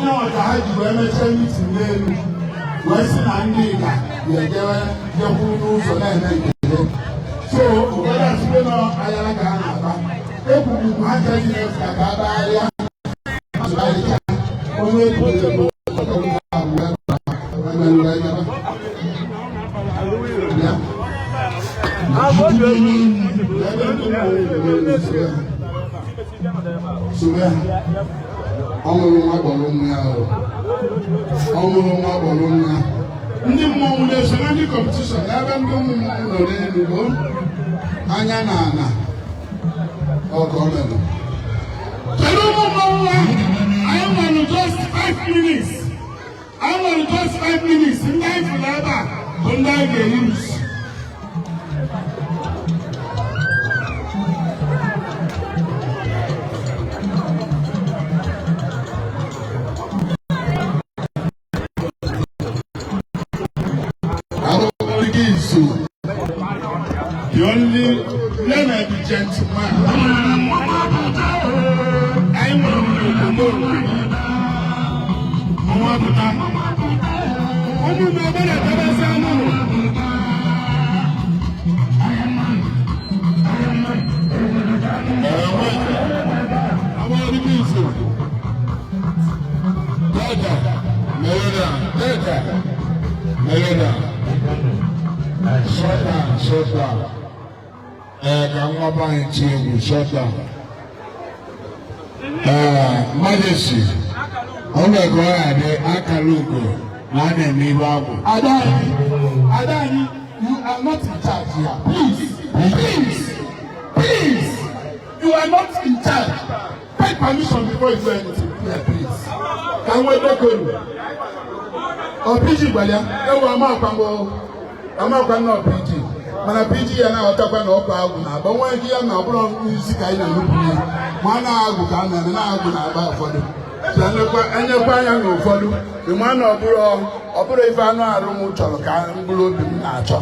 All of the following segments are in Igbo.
Onye ọka ha ji wee mechie meeting n'elu wee sị na ndị Ịga ga-ejewe jekwuru n'ụzọ na-eme nke ha. So ụfọdụ asịrị nọ ayara ka ha na-akpa ekwuru m ha ncha ji na-efu ka a bagharịa onye ekwuru ego wee gaba. Bịa. Ebe ndị mmọnwụ n'elu soro ha. Ọ mụrụ nwa kpọrọ nwa ya o. Ọ mụrụ nwa kpọrọ nwa. Ndị mmọnwụ na-eso na ndị competition ebe ndị ụmụ mmọnwụ nọ n'elu bụ anya na ana ọka ọ mere. Kedu ụmụ mmọnwụ ahụ? Anyị nwere just 5 minutes. Anyị nwere just 5 minutes. Ndị anyị fụrụ ebe a bụ ndị anyị ga-eyuzu. Izu, the only learned gentleman. Anyị nwere obodo ọnwa pụta. Ụmụ m ebere tebezi anụ. Àwọn izu. Dada, Melona, Dada, Melona. Shut down, shut down. Ee, ka nwa be anyị tie egwu, shut down. Ee, Majesty, ọ nwere ka ọ ga-adị akara ugo na a na-eme ibe agwụ. Ada anyị, Ada anyị, you are not in charge here. Please, please, please, you are not in charge. Take permission before you do anything. Yeah, please. Ka n nwee decorum. Ọ PG gwara ya, ewu amakwa m amakwa nna PG. Mana PG ya na-aghọtakwa na ọkwa agwụ na-agba nwa gị ya na ọ bụrụ isi ka anyị na-enupụ ya. Ma a na-agwụ ka a na-eme na-agwụ na-agba ụfọdụ. So enyekwa anya na ụfọdụ ịma na ọ bụrụ ife anụ arụ m chọrọ ka mkpụrụ obi m na-achọ.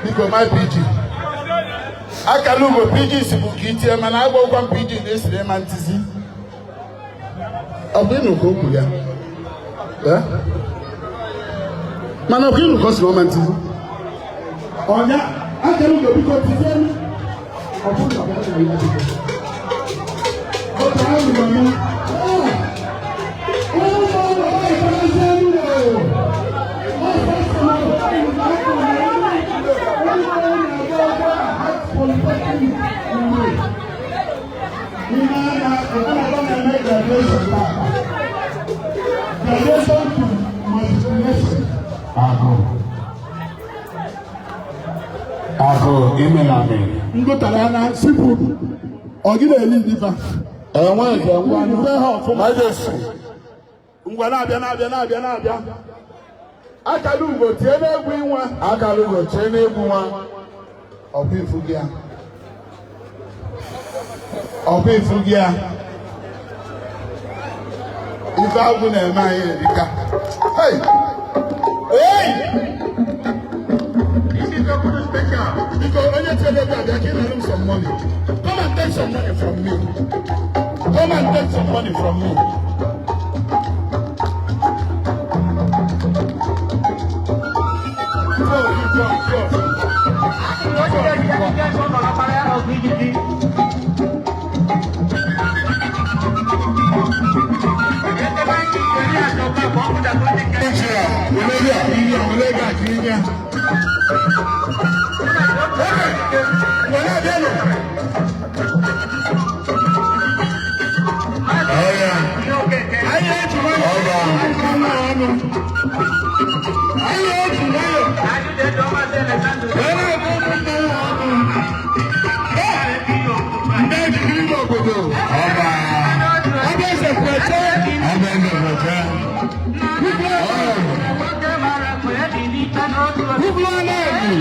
Biko, my PG. Akara ugo PG si bụ ka itie mana agwakwa m PG na-esiri ịma ntizi. Ọ bụ ịnụ ka o kwuru ya. Eh? Mana ọ bụ ịnụ ka ọ sị na ọma ntizi. Ọnya akara ugo, biko tizie m. Ọ bụrụ na ọ bụ ya, biko. Otu ahụ nọ m. Ụmụ ụlọ ekpere elu. Graduation to matriculation. Akụ. Akụ imela mere. Ngụtara na seafood. Ọ gị na-eli ndị fa? Enwe eze ngwa. Ndị ha ọfụma. Majesty. Ngwa, na-abịa, na-abịa, na-abịa, na-abịa. Akara ugo, tie n'egwu inwe. Akara ugo, tie n'egwu nwa. Ọkwa ifu gị ya. Ọkwa ifu gị ya. Ife agwụ na-eme anyị erika. Hey! Hey! Biko, onye tiere ego abịa ka ị nara m some money. Come and take some money from me. Come and take some money from me. Go, go, go. Wele wele ga akiri ya. Wele abịa nọ. Ọya. Anyị eji nwayọ. Ọba. Ọnụ. Anyị eji nwayọ. Wee na-agụ ụmụ mmanwụ ọnụ. Ndị ejiri ime obodo. Ọba. Ọba eze kwete. Ọba eze kwete. Ugwu anaghị.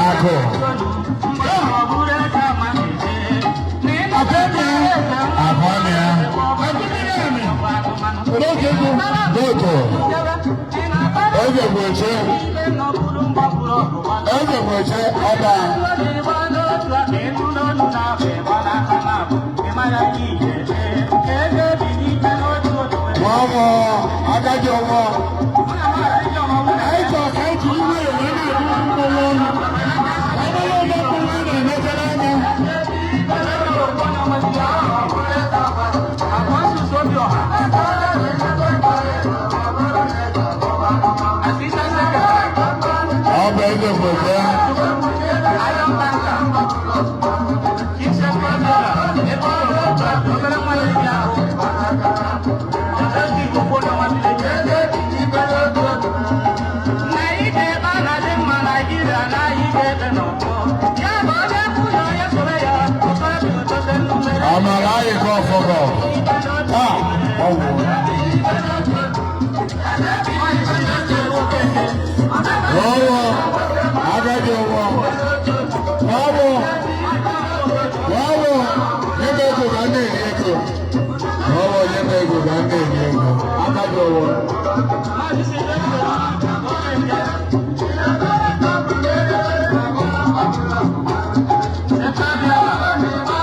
Akụ. Akọbịa. Akụ ọnụ ya. Akụmiri amị. Oge ego. Doto. Eze kwete. Eze kwete ọba. Wọ́wọ́ adájọ́ wọ́. Anyị chọrọ ka anyị jiri nwayọọ wee na-agụ mmọnwụ ọnụ. Ka anyị mara ole mmọnwụ a na-emechere anya. Ọ bụ eze kwekwe. Amara anyị ka ọfọgọ. Taa, ọ wụ. Wọ́wọ́ adájọ́ wọ́. Wọ́wọ́ wọ́wọ́ nyebe ego ka ndị enye ego. Wọ́wọ́ nyebe ego ka ndị enye ego. Adájọ́ wọ́.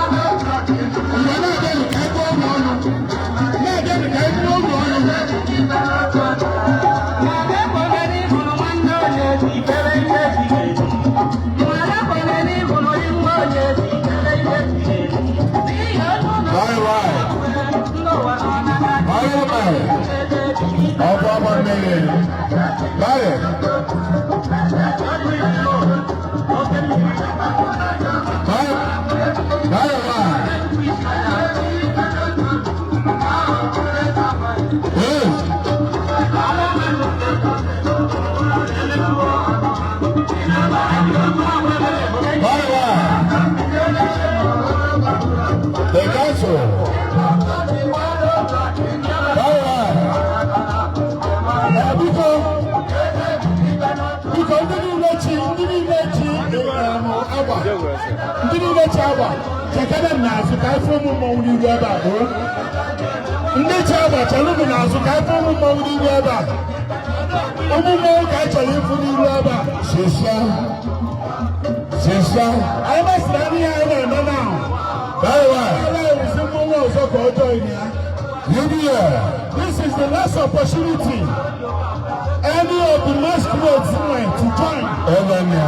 Mgbe na-abịanụ ka ebe ọnụ ọnụ. Na-abịanụ ka ebe ọnụ ọnụ. Bye bye. Bye bye. Ọkọ ọmọ mmiri. Bye. Bye. Bye bye. Hey. Bye bye. The council. Bye bye. Ee, biko, biko, ndị niile chi, ndị niile chi agba, ndị niile chi agba, chekere m n'azụ ka ife ụmụ mmọnwụ n'iru ebe a bụ ndị chi agba. Chere m n'azụ ka ife ụmụ mmọnwụ n'iru ebe a. Ụmụ mmọnwụ ka anyị chọrọ ịfụ n'iru ebe a. Sisa. Sisa. Anyị mesịrị anya ihe anyị na-eme na Bye bye. ala ewuzi mmọnwụ ọzọ ka ọ join ya. UBA. This is the last opportunity any of the masquerades nwere to join. Ebe nna.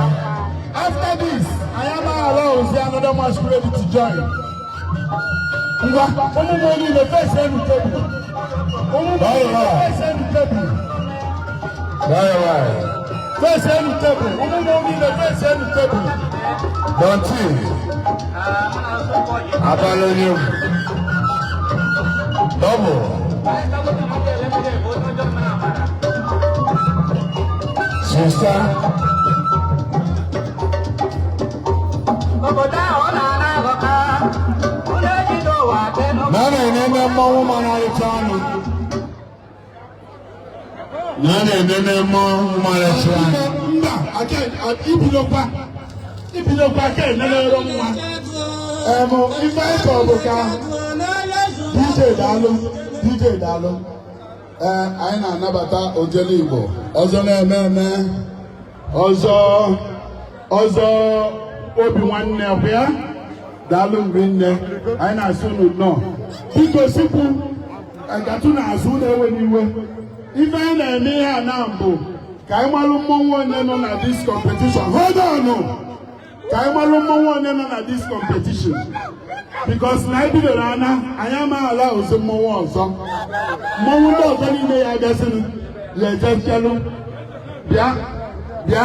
After this, I am allow another masquerade to join. Ngwa, ụmụ m niile face enu tebụl. Ụmụ m niile face enu tebụl. Bye bye. Face enu tebụl. Ụmụ m niile face enu tebụl. Dọ̀tí. Abalonyum. Double. Sisa. Na na-enene mmọnwụ mararịcha ọnụ. Na na-enene mmọnwụ mararịcha ọnụ. Mba, aka ibidokwa. Ibidokwa aka enenere nwa. Ife anyị chọrọ bụ ka DJ daalụ, DJ daalụ. Ee, anyị na-anabata Ojele Igbo. Ọzọ na-eme eme. Ọzọ ọzọ obi nwanne bụ ya. Daalụ mgbe nne. Anyị na-asị unu nnọọ. Biko sikwu ngatụ n'azụ na-ewe n'iwe. Ife anyị na-eme ihe a na mbụ ka anyị malụ mmọnwụ onye nọ na this competition. Hold on! Ka anyị malụ mmọnwụ onye nọ na this competition. Because na anyị bidoro ana, anyị amaghị ala ozi mmọnwụ ọzọ. Mmọnwụ ndị ọzọ niile ya abịasịnụ ya ejekelu. Bịa, bịa,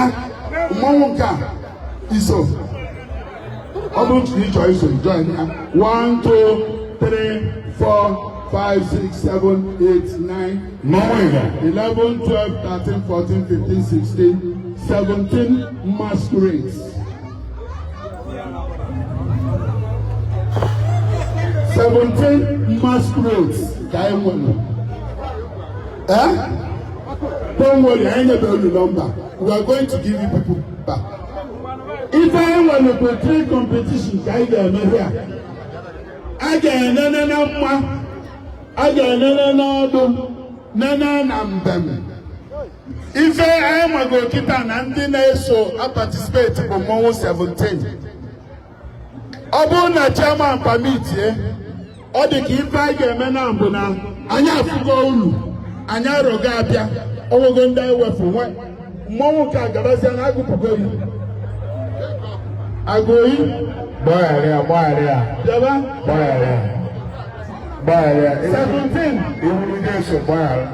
mmọnwụ nke a iso. Ọ bụrụ na ị chọrọ iso, join ya. 1, 2, 3, 4, 5, 6, 7, 8, 9, Mmọnwụ ịga. 11, 12, 13, 14, 15, 16, 17 masquerades. 17 masquerades ka anyị nwere. Eh? Don't worry, anyị nyebe unu nọmba. We are going to give you people back. Ife anyị nwere bụ three competition ka anyị ga-eme here. A ga-enene na mma, a ga-enene n'ọdụ, nene na mbem. Ife anyị mago kịta na ndị na-eso a participate bụ mmọnwụ 17. Ọ bụrụ na chairman permit ye, Ọ dị ka ife anyị ga-eme na mbụ na anyị afụgo ulu, anyị arọgo abịa onwego ndị anyị wefu nwe mmọnwụ ka gabazia na agụpụgo yi agụoyi. Gbaghara ya, gbaghara ya. Bịaba. Gbaghara ya, gbaghara ya. 17. Iwuru Jesu, gbaghara.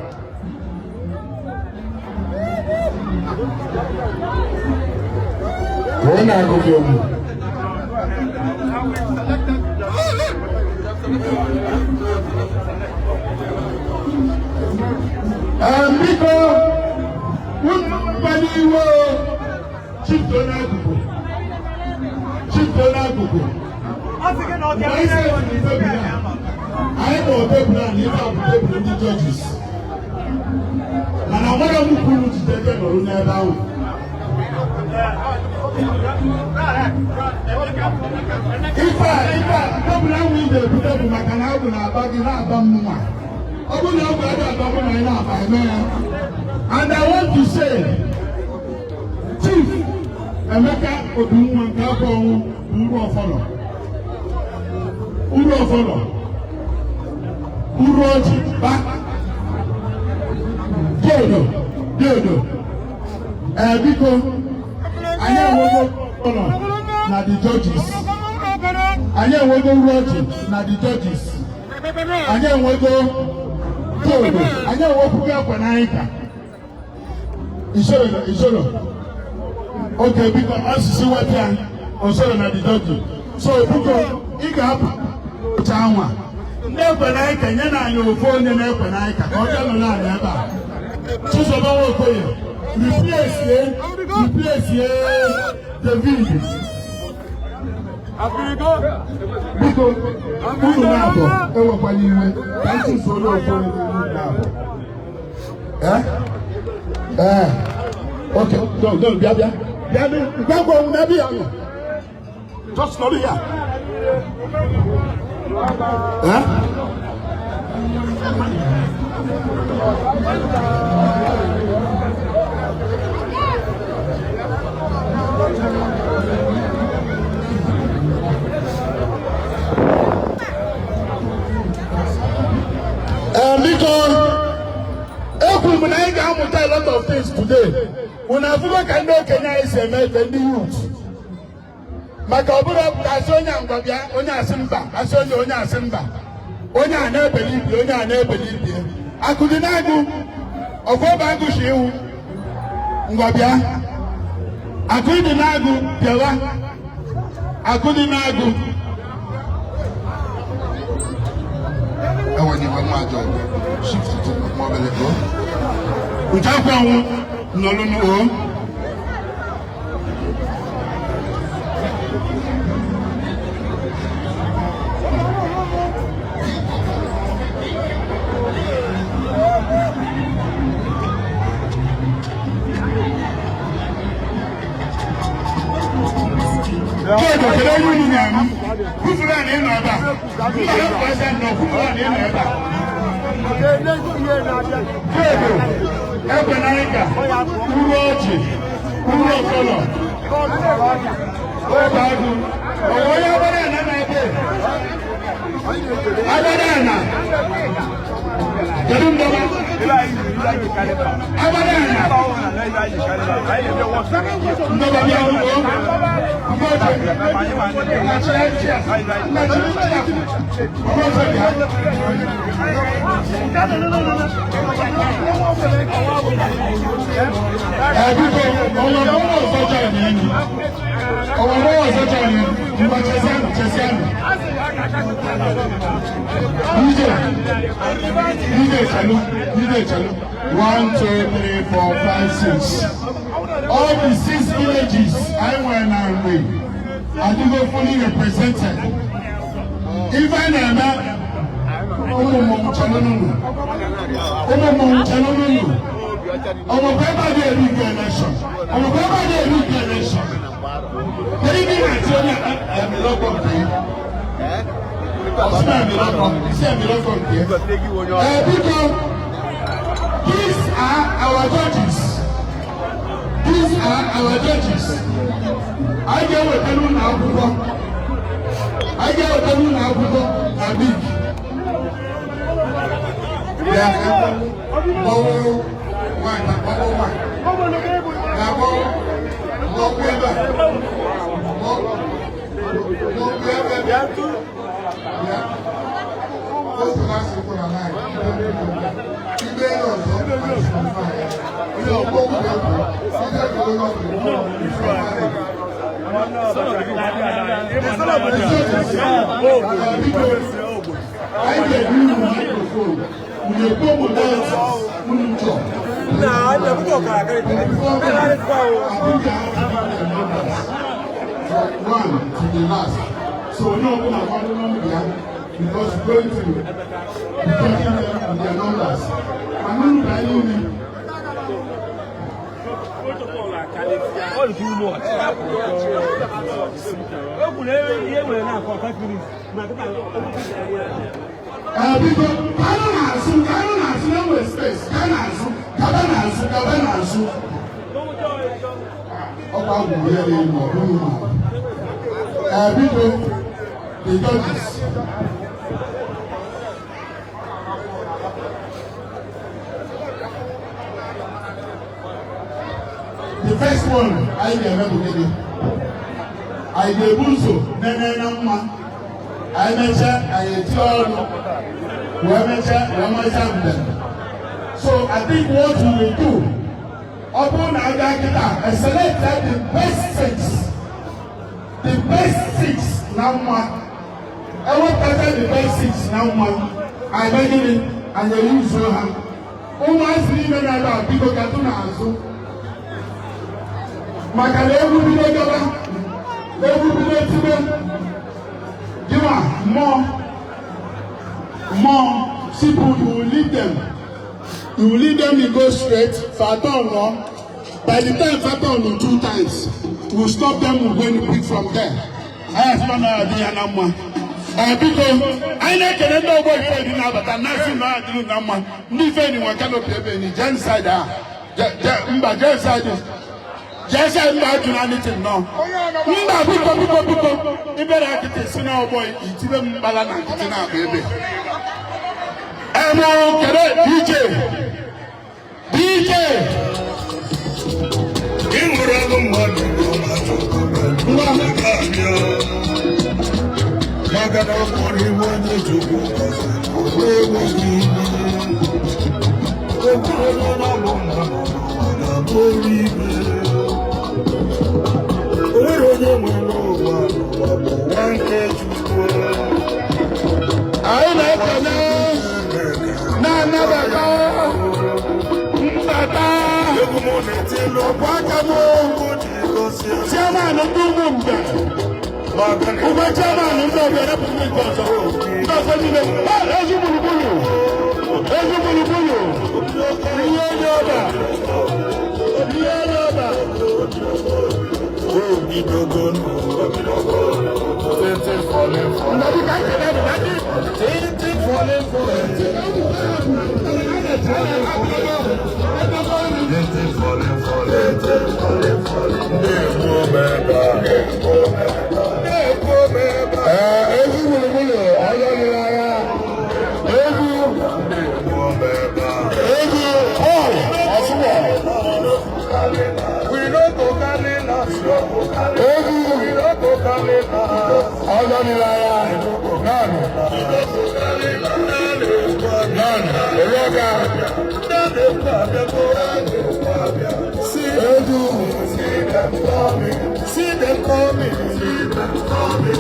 Ka ọ na-agụ gị egwu. Ee, biko, unu gbana iwe o. Chifto n'akụkụ, chifto n'akụkụ. Mgbe anyị setịrị tebụl a, anyị kpọrọ tebụl a na ife a bụ tebụl ndị judges, mana nwere m kwuru jideke nọrọ n'ebe ahụ. Ife a tebụl ahụ ị ga-ebute bụ maka na agwụ na-aba gị na-aba m nwa. Ọ bụrụ na agwụ adị aba mụ na anyị na-aba eme ya. And I want to say, Chief Emeka Obinwa nke afọ ọnwụ bụ uru ọfọlọ, uru ọfọlọ, uru ọjị ba diodo diodo. Ee, biko, anyị enwego ọfọlọ na the judges, anyị enwego uru ọjị na the judges, anyị enwego diodo, anyị enwekwugo ekwe n'anyị ka isoro isoro. Okay, biko, asụsụ wepịa osoro na the judges. So biko, ị ga-apụ oche anwa ndị ekwe n'anyị ka nye na anyị ofu onye na-ekwe n'anyị ka ọ bịa nọ naanị ebe a. Chizoba Nwokoye, replace David. Biko, unu na-abọ ewekwala iwe ka m chụsoro ofu onye n'ime unu na-abọ. Eh? Eh. Okay, don't, don't, bịa, bịa. Bịa, bịa, ngwa ngwa n'ebe ya nọ. Just nọrọ ya. Eh? Ee, biko, ekwuru m na anyị ga-amụta a lot of things today. Unu afụgo ka ndị okenye anyị si eme ife ndị youth, maka ọ bụrụ ka asị onye a ngwa bịa, onye asị mba, asị onye, onye asị mba, onye a na-ebeli ibi, onye a na-ebeli ibi. Akụdị na-agụ ọkwa ebe agụ si iwu ngwa bịa. Akụ dị na-agụ, bịawa. Akụ dị na-agụ. Enwere iwe nwa ajọ shift to mobile go. Nchakwa ọnwụ nọlụ n'o. Kedu kedu onye unu na-eme? Kwufuru a na ị nọ ebe a. Mba, hapụ eze nọ, kwufuru a na ị nọ ebe a. Kedu ekwe n'anya uru ọjị, uru ọkọlọ, obe agụ, ọwụ onye agbara ana na-ebe agbara ana? Kedu ndọba agbara ana? Ndọba bịa ugbo mgbe oche nnachiri nchi a, nnachiri nchi a, mgbe oche bịa. Ee, biko, ọnwa ọnwa ọzọ chọrọ na enyi ọnwa ọnwa ọzọ chọrọ na enyi. Ngwa, chesianụ, chesianụ. DJ, DJ, chelu, DJ, chelu. One, two, three, four, five, six. All the six villages anyị nwere na Nri adịgo fully represented. Ife a na-eme, ụmụ mmọnwụ, chelu n'ụlọ. Ụmụ mmọnwụ, chelu n'ụlọ. Ọmọkwa ebe a dị eri nke election. Ọmọkwa ebe a dị eri nke election. Kedu ibe ị na-eti onye ẹ̀mí lọ́kọ̀ nke ya? Ọsị na ẹ̀mí lọ́kọ̀, isi ẹ̀mí lọ́kọ̀ nke ya. Ee, biko, these are our judges. These are our judges. Anyị ga-ewetara unu akwụkwọ. Anyị ga-ewetara unu akwụkwọ na week. Bịa, mmanwụ nwanyị na mmanwụ nwanyị. Na mmanwụ mmanwụ ebe a. Mmanwụ ebe a. Bịa. First to last people alive. Ibe ya ọzọ, ihe ọgbọgwụ ga-ekwu, ihe ọgbọgwụ. Anyị ga-ebu unu microphone, unu ekwu obodo unu chọrọ. One to the last. So onye ọbụla gbado nọmba ya, because we're going to be taking them with their numbers. Mana unu ka anyị niile. All too much. O kwuru ihe nwere na akọ 5 minutes. Ma kịta. Biko, ka anụ na-azụ, ka anụ na-azụ, na-enwe space, ka na-azụ, gaba na-azụ, gaba na-azụ. Ọkwa gwuru ya n'elu, ọ bụghị ma. Biko, the judges. The first one anyị ga-eme bụ gịnị? Anyị ga-ebu ụzọ nene na mma. Anyị mechaa, anyị eti ọnụ, wee mechaa, wee mechaa mbem. So I think what we will do, ọ bụrụ na aga kịta, select the best six, the best six na mma. Ewepụta the best six na mma, anyị mee gịnị? Anyị eyuzuo ha. Ụmụazị niile na-ebe a, biko gatụ n'azụ. Maka na egwu bido gaba, egwu bido tibe, gịwa mmụọ mmụọ simple, you will lead them. You will lead them, you go straight, fa turn no. By the time fa turn two times, we will stop them, we go and pick from there. Anyị asịkwa na adị ya na mma. Ee, biko, anyị na-ekele ndị ọgbọ ife dị na-abata na-asị na adịrị na mma. Ndị ife dị nwe canopy ebe ni jee inside a. Mba, jee inside. Jee side, mba, ajụ na anything nọ. Mba, biko, biko, biko, ịbịara akịtị si n'ọgbọ itibe m mkpala na nkịtị na-abụ ebe. Emu kere DJ. DJ. Ịnwere ọgụ mmadụ Ngwa. Maka na ọ bụrụ iwe onye Chukwu gọziri, ọ enweghị ime. Okwu onye na-abụ mmadụ n'ụwa ga-abụ onye ibe. O nwere onye nwere ụwa n'ụwa bụ ụwa nke Chukwu. Anyị na-ekele na-anabata mbata Egwu mụ na-etilu ọkwa aka m Chukwu ji gọzie chairman ndị ụmụ mbe. Maka na Ugbo chairman ndị ọbịa rapụ ndị nke ọzọ. Ndị ọzọ niile, ha ezi gburugburu. Ezi gburugburu. Ihe onye ọba. Ihe onye ọba. Obidogo n'ụwa. Tete falling for Ndọbi ka anyị kele dị na ndị Tete falling for Tete falling for Tete falling for Na-egbu ome ebe a. Na-egbu ome ebe a. Ee, ezi gburugburu ọzọ dị n'agha. Egwu Na-egbu ome ebe a. egwu Paul Ọsụwọ. We no go carry last. Egwu We no go carry last. ọzọ dị n'agha. Naanị naanị elu ọka. Egwu See them coming, see them coming.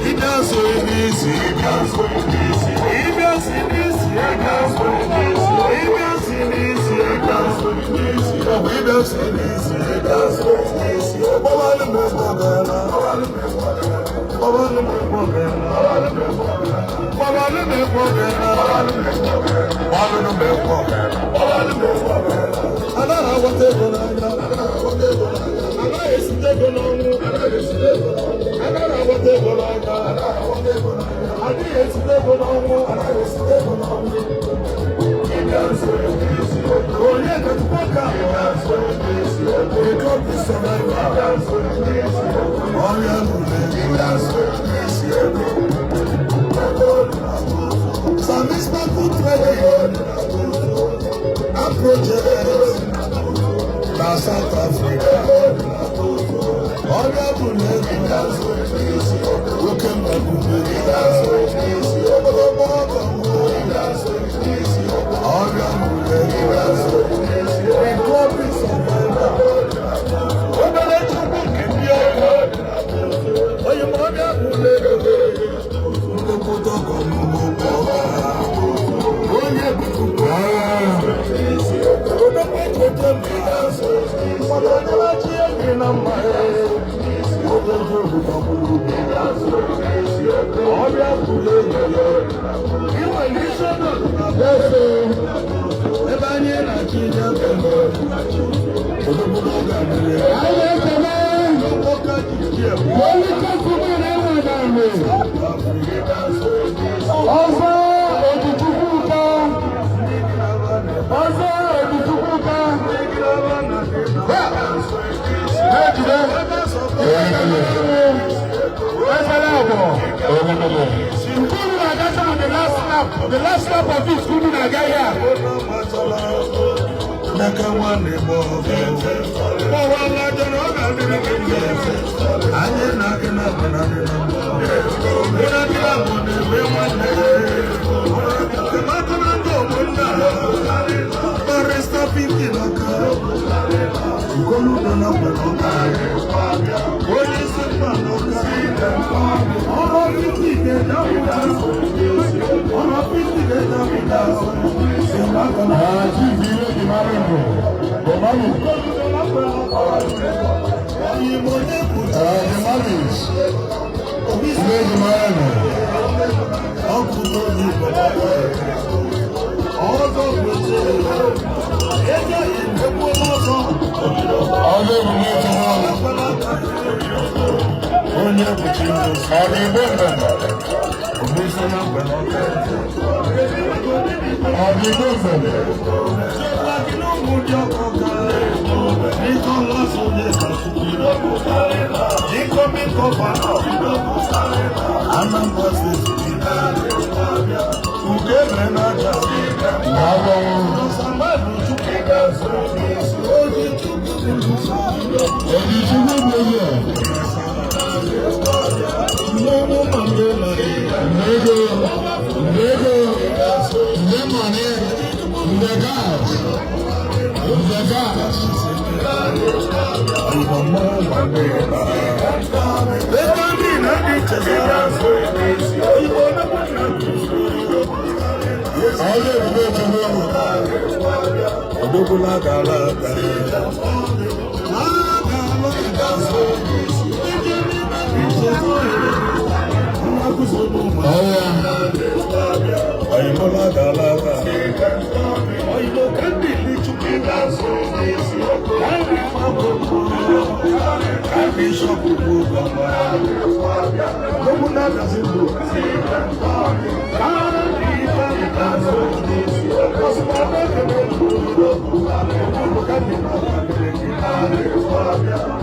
Ịbịa so n'isi, ịbịa so n'isi, ịbịa si n'isi, ịbịa so n'isi, ịbịa si n'isi, ịbịa so n'isi, ọ bụ ịbịa si n'isi, ịbịa so n'isi. Ọgbabalụ m egwu ọgala, ọgbabalụ m egwu ọgala, ọgbabalụ m egwu ọgala, ọgbabalụ m egwu ọgala, ọgbabalụ m egwu ọgala. Anaghị aghọta ego n'anya, anaghị aghọta ego n'anya, anaghị esite ego n'ọnwụ, anaghị esite ego n'ọnwụ, anaghị aghọta ego n'anya, anaghị aghọta ego n'anya, adịghị esite ego n'ọnwụ, anaghị esite ego n'ọnwụ. Ịbịa nso n'isi, onye ka Chukwu ka ịbịa nso n'isi, ego bụ survivor, ịbịa nso n'isi, ọrịa lụrụ ịbịa nso n'isi ego. Ego dị na Samisma put ready. Project na South Africa. Ọbịa bụ n'ego oke mmadụ, ọbịa bụ n'ego. The club is survivor. Obere Chukwu nke ndị ọkụ onye ma ọbịa bụ n'ego, nlekwuta ọgọ n'ugbo onye bụ odogwu echete mmadụ, onye na-achị enyi na mma. Ọbịa bụ ego ị nwere isi ọnọdụ ebe anyị na-achị ya odogwu n'oge adịrị. Anyị na-ekele nwoke ji Holy Gentleman enwe Ọzọ Ojichukwuka, Ọzọ Ojichukwuka, na-ejide efere abụọ. Nke unu na-agacha na the last lap, the last lap of it, unu na-aga here. N'aka nwanne m ọgụ ụwa lajọrọ, ọ ga-adịrị gị mma. Anyị na gị na bụ na dị na mma. Gị na gị na bụ na-eme nwanne. Maka na ndị ụmụnna Barrister 50 n'aka Nkoludo na mgbe n'ọka, onye isi mba n'ọka, ọrụ 50 ga-edapụta, ọrụ 50 ga-edapụta. Ah, Chief Iwe dị mara mbụ. The mommy. The mommies. Iwe dị mara mbụ. Ọzọ Ọzọ ebube Chukwu. onye bụ Chineke. Ọ dị Igbo mbem. Obisa na mgbe n'ọka. Ọ dị Igbo mbem. Nicholas Onyeka, incoming governor, Anambra State, Ugebe n'aja, Daalụ. Samuel Chukwu, Oji Chukwu Oji Chukwu bụ eze. Mmanwụ Mandela, Ego, ego, the money, the cash, the cash. Mmanwụ Mandela. Ebe ndị na-adị chezara, Igbo na-ekwu. Ọzọ ebube Chukwu. Odogbula gara aga. Ọya. Oyinbola gara aga. Oyinbo kandi ní Chukwu. Kandi fagbo. Kandi ṣọ́kù gbogbo. Gbogbo náà dà sí gbò. Kandi fagbo.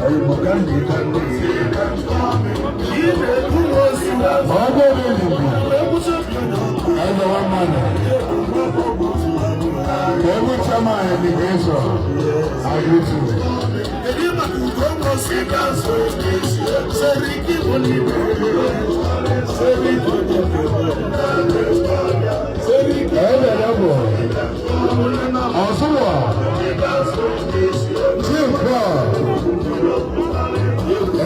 Oyinbo kandi kandi. Ọzọ ebube. Eze one man. Every chairman immigration, I greet you. Seriki Seriki. Eze Debo. Ọsụwa. Chief Paul.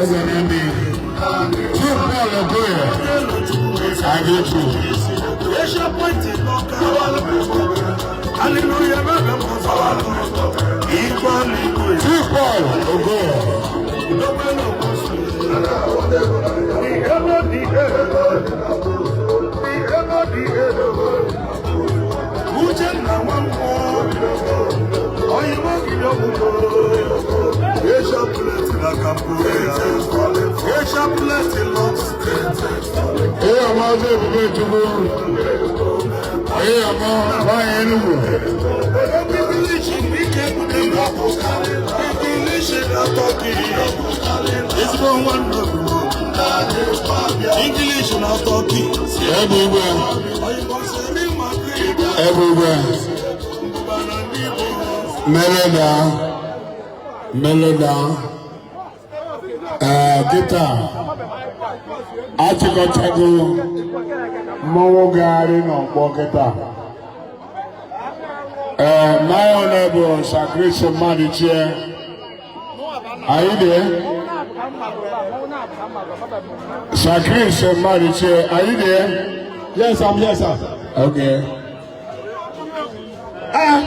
Eze Nemi. Chief Paul Okoye. I greet you. Asia Point lọ́ka. Hallelujah, bẹ́ẹ̀ mọ̀ sọ́wọ́. Equal, equal. Chief Paul Okoye. The ever, the ever. The ever, the ever. Uchenna Nwankwo. Oyinbo kìlọ̀ gbogbo. Asia Plate na Cambodia. Asia Plate Lord State. Ee, ọmọ ọzọ ebube Chukwu. Ee, ọmọ nwanyị Enugu. English English na Turkey. Ezigbo nwanne obodo. English na Turkey. Ebe igwe. Oyinbo seri Madrid. Ebe igwe. Mbana ndị Igbo. Melody, Melody, ee, kịta achịkọchago mmọnwụ gagharị n'ọgbọ kịta. Ee, my honorable Sir Chris Mmaduchie, are you there? Sir Chris Mmaduchie, are you there? Yes, I'm here, sir. Okay. Ee,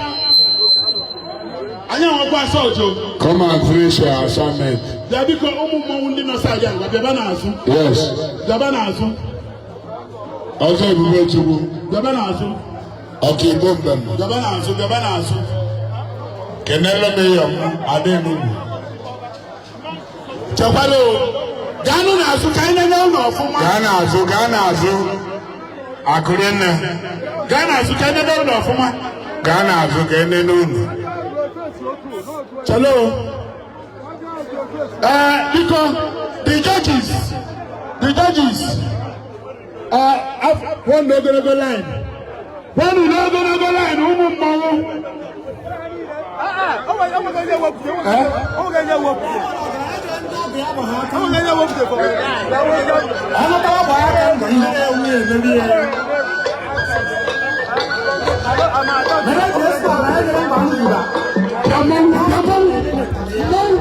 anyị enwekwa asọ ojo. Come and finish your assignment. Bịa biko, ụmụ mmọnwụ ndị nọ side a, ngwa bịaba n'azụ. Yes. Bịaba n'azụ. Ọzọ Ebube Chukwu. Bịaba n'azụ. Ọkaigbo mbem. Bịaba n'azụ, bịaba n'azụ. Kenele m ịyọ m Ada Enugwu. Chekwala o, gaanụ n'azụ ka anyị nene ụlọ ọfụma. Gaa n'azụ, gaa n'azụ. Akụrinne. Gaa n'azụ ka anyị nene ụlọ ọfụma. Gaa n'azụ ka enene unu. Chelo o. Ee, biko, the judges, the judges, ee, one ogologo line, one ogologo line, ụmụ mmọnwụ. Eh? Ọnụkọrọ bụ aka ndụ ihe na-ewu emeri ya. Mmọnwụ, mmọnwụ, mmọnwụ, mmọnwụ.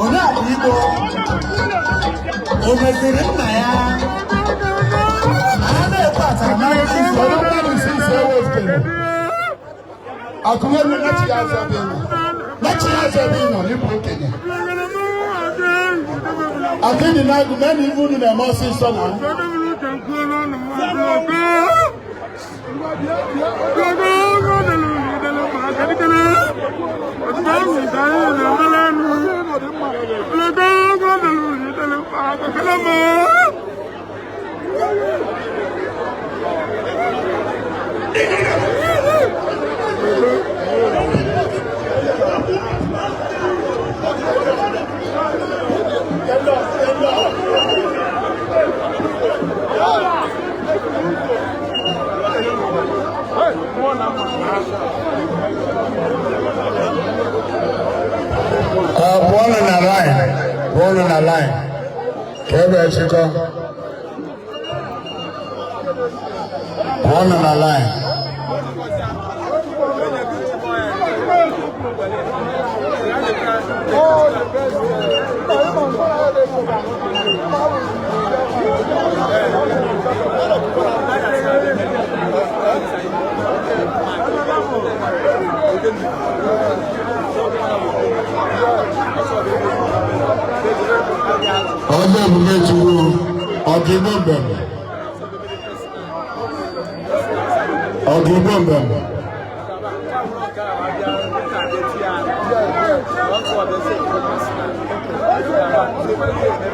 Oriakụ Igbo o meziri nna ya a na-ekwe ataramahụhụ. Kedu mmadụ isi ise ewepụtara? Akụnye nachi ya azụ ebe ị nọ. Nachi ya azụ ebe ị nọ n'ịbụ okenye. Akịdị na-agụ mee na ife unu na-eme ọsịsọ na. Pụọnụ na line, pụọnụ na line. Ka ebe chịkọ. Pụọnụ na line. Ọzọ Ebube Chukwu, Ọkaigbo mbem. Ọkaigbo mbem.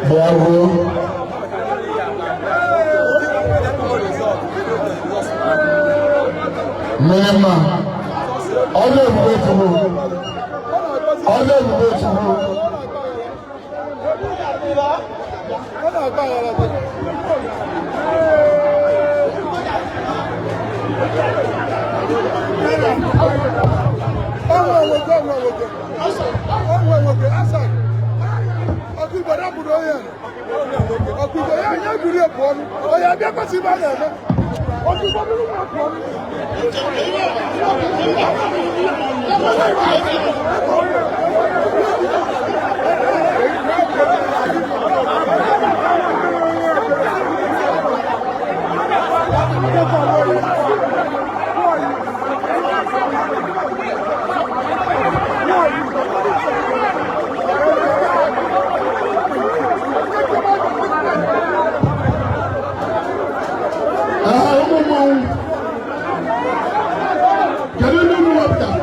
Bịa ruo. Mmiri mma. Ọzọ Ebube Chukwu. Ọzọ Ebube Chukwu. Ee, ụmụ mmọnwụ. Kedu ndị unu wepụtara?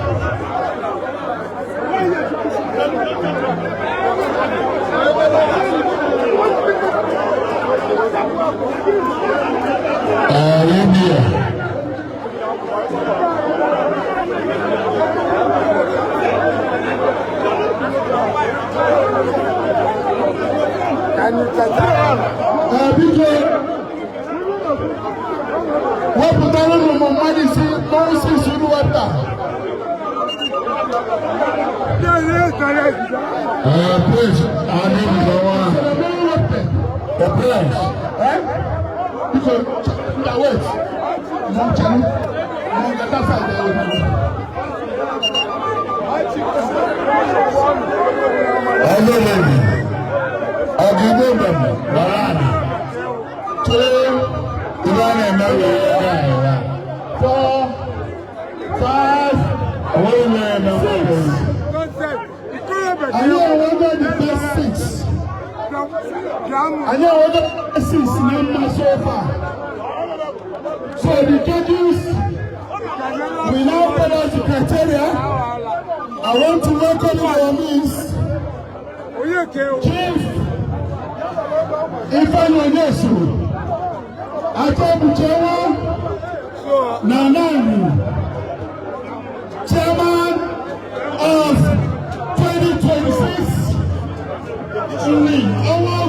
Ee, biko, wepụtara ụmụ mmadụ isi mmanwụ sisi unu wepụta. Please, I need to go on. The prince. Biko, nda, wait. Mo ń chẹnu. Mo ń gata side ẹ wò. Ọgọdẹbi, ọgọdẹbi, wàhálà. Two, Ibe a na-eme wee ebe a ebe a. four, five, Onweghị onye na-eme wee. Anyị enwego the best six. Anyị enwego six na mma so far. So the judges will now follow the criteria. I want to welcome to our midst Chief Ifeanyi Onyesu, Atobuchewa Nanani, Chairman of 2026 Nri Ọnwa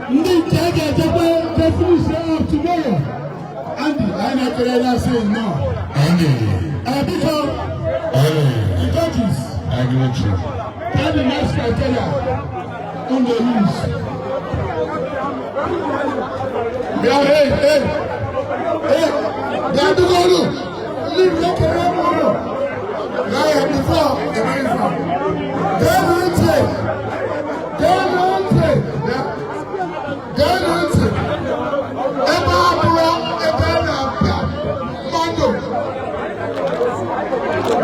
Ndị nke a ga-ejekwe je finish up tomorrow. Andy, anyị na-ekele na-asị nnọọ. Andy, Biko, Andy, the judges, Agrichi. tell the next criteria on the use. Bịa, hey, hey, hey, bịa biko, ndị na-ekere m ụlọ. Bịa ya before eme ife. Geenụ ntị. Geenụ ntị. Bịa. Geenụ ntị. Ebe a bụrụ ebe a na-apịa mmadụ.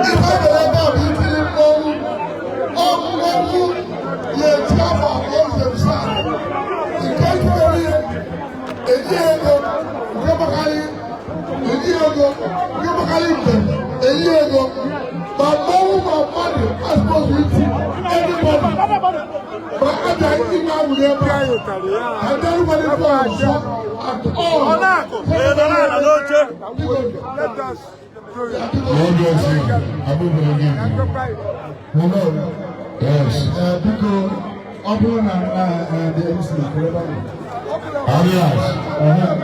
Ife a mere ebe a bụ itiri mmọnwụ. Ọ mmọnwụ ya eti afọ abụọ ụzọ nke jidere ihe eji ego nke gbakarị eji ego nke gbakarị njem eji ego ma mmọnwụ ma mmadụ asụpọsụ iti everybody ma aja ime awụrụ ebe a and everybody for ọzọ at all. Lọ́dọ̀ sí, abúlé oge. Hello. Yes. Biko, ọ bụrụ na the MC kwere ebe ahụ. Arias.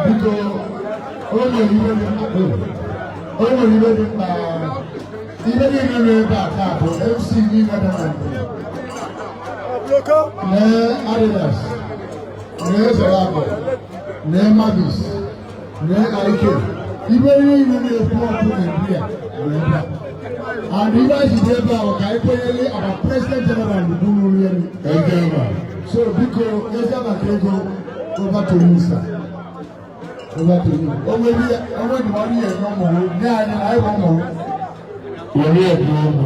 Biko, o nwere ibe dị mkpa, o nwere ibe dị mkpa. Ibe niile nọ ebe a taa bụ MC niile dị na mbụ. Lee Adidas, lee Zarago, lee Mavis, lee Ike. Ibe niile na-ekwu ọkụ Nigeria nọ ebe a. And ibe anyị ji dị ebe a bụ ka anyị kwenyere our President General Ugwu Elu. Ejema. So biko, eze maka ego, over to you, sir. Over to you. Onwe bi onwe dị ọrụ ya eme ụmụ nye anyị na anyị bụ ụmụ. Wọlé ẹ̀dùn ọmọ.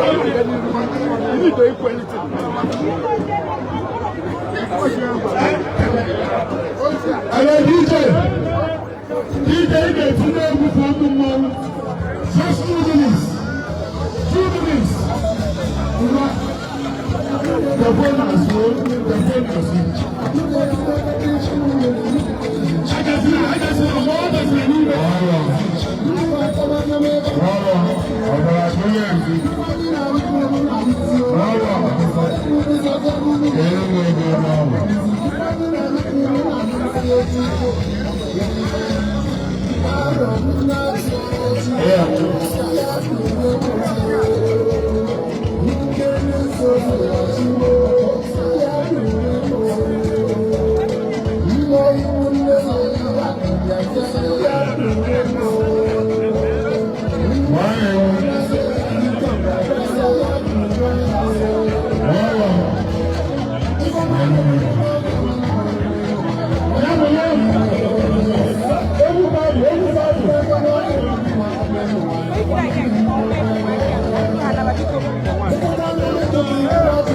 You need to equal anything. Ẹ̀rọ DJ, DJ ga-etinye egwu for ndị mmọnwụ. Just 2 minutes. 2 minutes. Ngwa. The phone is low. The phone is low. Agazina, agazina, ọmọ agazina n'ime. Ọ̀rọ̀. Ọ̀rọ̀. Ọ̀bàrà tó yẹ. Ọ̀rọ̀. Èrè ego náà. Yeah.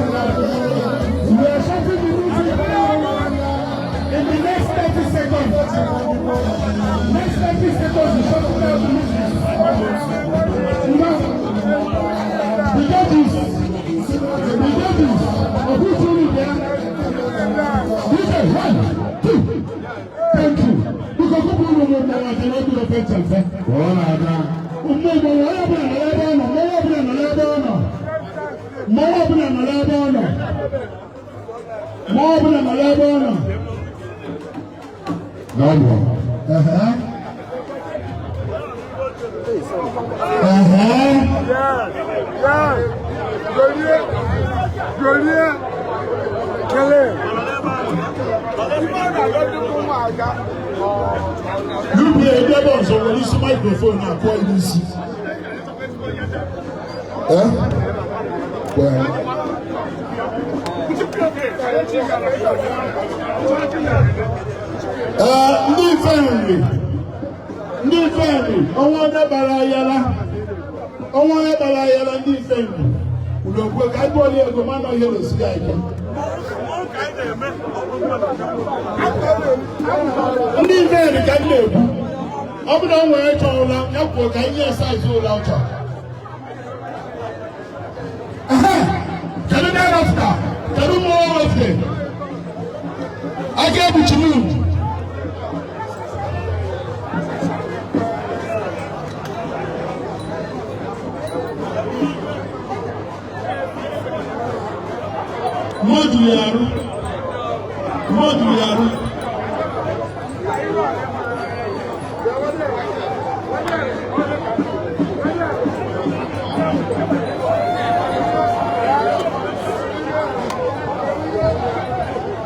We are shutting the music down in the next 30 seconds. Next 30 seconds, we shut down the music. Now, the judges. Mmọnwụ ọbụla nọrọ ebe ọ nọ. Mmọnwụ ọbụla nọrọ ebe ọ nọ. N'ọgwụ. Ehe. Ehe. Golie, golie, kele. Lupu ebe ebe ọzọ nwere isi microphone akụọ ya n'isi. Eh? Well. Ee, ndị ife nri, ndị ife nri, ọnwa onye gbara ayala, ọnwa onye gbara ayala, ndị ife nri unu okwe ka anyị bụọla ego ma nọ ihe na-esiri anyị ike. Ndị ife nri ka m na-ekwu, ọ bụrụ na o nwere chọọ ụla, ya kwuo ka anyị nye size ụla ọ chọrọ. Ehe, kedu ndị rọfta? Kedu mmụọ rọfta aka ekpuchi m? Mmadụ ya arụ, mmadụ ya arụ.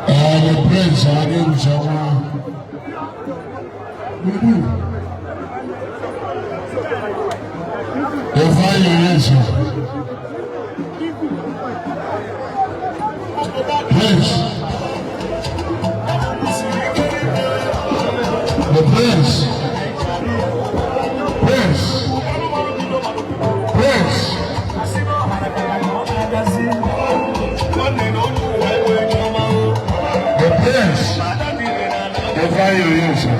Ee, the prince aga-erucha nwa. Gburugburu. Ifeanyi Onyesa. Prince. The prince. Prince. Prince. The prince. Ifeanyi Onyesa.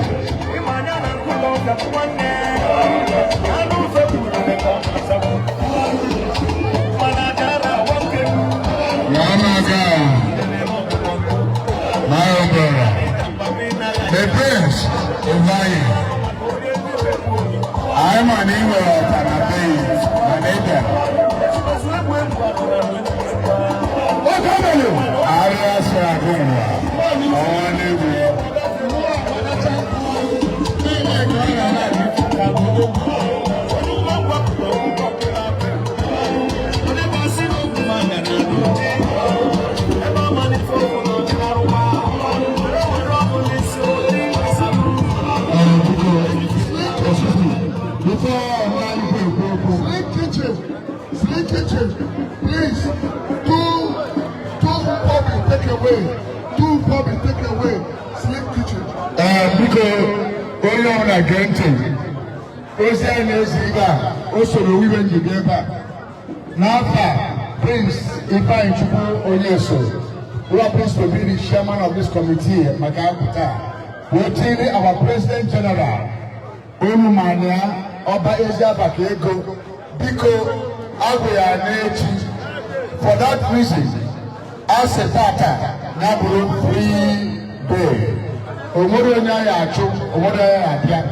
Yamaga. My own brother. The prince. Ifeanyi. I'm an Igbo na be na ebe. Okamelu. Arịa sị agụ nwa. Ọnwa n'egwu. Before man ekwu okwu. Slim Kitchen, Slim Kitchen, please, two public take away, two public take away, Slim Kitchen. Ee, biko, onye ọbụla gee ntị. Ozi anyị na-ezi ebe a, o soro wiwe njide ebe a. N'afọ a, Prince Ifeanyi Chukwu Onyeso, who happens to be the chairman of this committee maka apụta, wee tiri our president general, unu manya ọba Eziabaka ego, biko agwụ ya n'echi. For that reason, a sị tata ya bụrụ free day. Onwere onye anyị achụ, onwere onye abịa.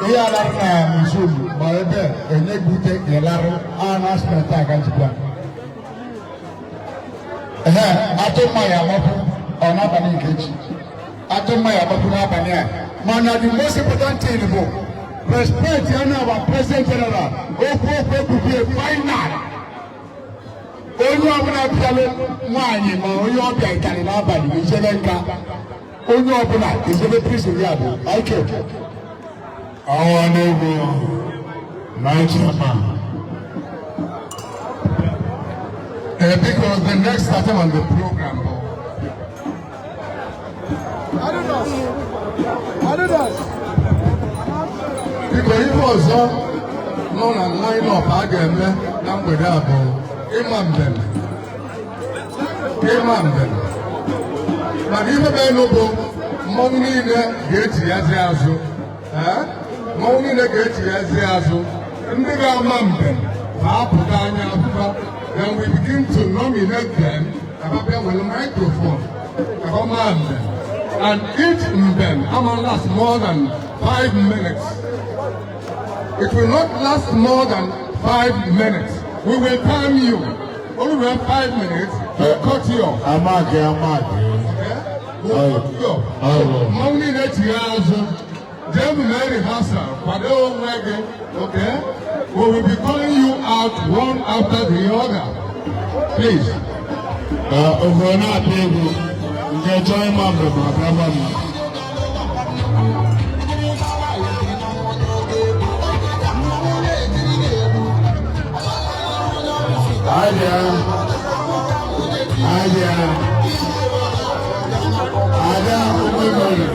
Ihe alarụ na museum ma ebe enye gị ute ịlarụ a na aspect aka njikwa. Ehe, atụ mmanya amapụ ọ n'abalị nke echi. Atụ mmanya amapụ n'abalị a. Mana the most important thing bụ respect ya na our president general, okwu okwu ekwubie final. Onye ọbụla bịalụ nwaanyị ma onye ọbịa ịtarị n'abalị ijebe nka. Onye ọbụla ijebe prison ya bụ ike. Ọnwa n'egwu, my chairman. Because the next item on the program Adidas, Adidas. Biko, ife ọzọ nọ na line-up a ga-eme na mgbede a bụ ịma mbem. Ịma mbem. Mana ife bụ bụ mmọnwụ niile ga-echighazi azụ. Eh? Mmọnwụ niile ga-echighazi azụ. Ndị ga-ama mbem ma apụta anya afụfa. Then we begin to nominate them. Ka ha bịa were microphone ka ha maa mbem. And each mbem ama last more than 5 minutes. It will not last more than 5 minutes. We will time you. Only we have 5 minutes. We'll cut you off. Amaki, amaki. Okay? We'll cut you off. Ayo. Mmanwụ niile chigha azụ. Jee mee rehearsal. Kwado onwe gị. Okay? We will be calling you out one after the other. Please. Ogo na-apịa egwu nke chọọ ịma mgbe ma bịa m. Abịa, abịa, ada ogbegoro.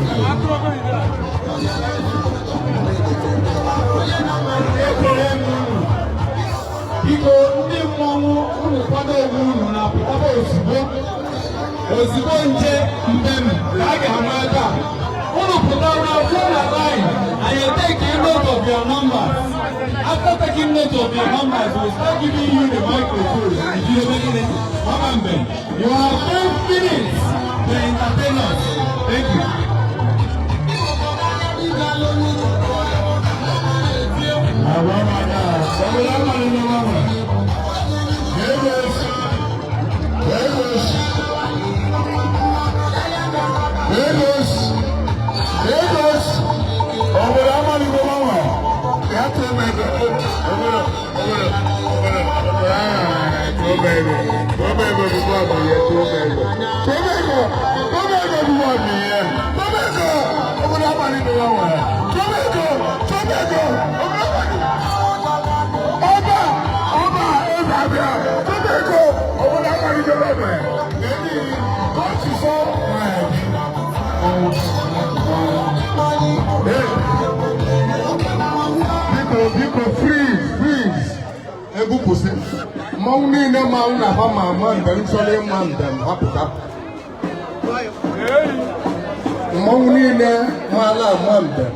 Ekele m unu. Biko, ndị mmọnwụ, unu kwado onwe unu na-apụtaba ozugbo ozugbo. Nje mbem ka a ga-ama ebe a unu pụtara kwuo na line. Anyị take note of your numbers. After taking note of your numbers, we start giving you the microphone. Ijide gịnị mama mbem. You have 5 minutes to entertain us. Thank you. Agwa m ada, obodo amalite gbanwe. Lagos, Lagos, Lagos, Lagos, obodo amalite gbanwe. Ya tụọ m ego, obodo, obodo, obodo, obodo, ah, tụọ m ego, tụọ m ego before m ye, tụọ m ego, tụọ m ego, tụọ m ego before m ye, tụọ m ego, obodo amalite gbanwe, tụọ m ego, tụọ m ego, obodo amalite. Ọba, ọba, eze abịa, tụọ m ego, obodo amalite gbanwe. Lady, kọ́ọ̀tù fọ́. Hey. Biko, biko, freeze, freeze. Egwu kwụsị. Mmanwụ niile mmanwụ na-aba ma ama mbem chọrọ ịma mbem ha pụta. Mmanwụ niile maala ama mbem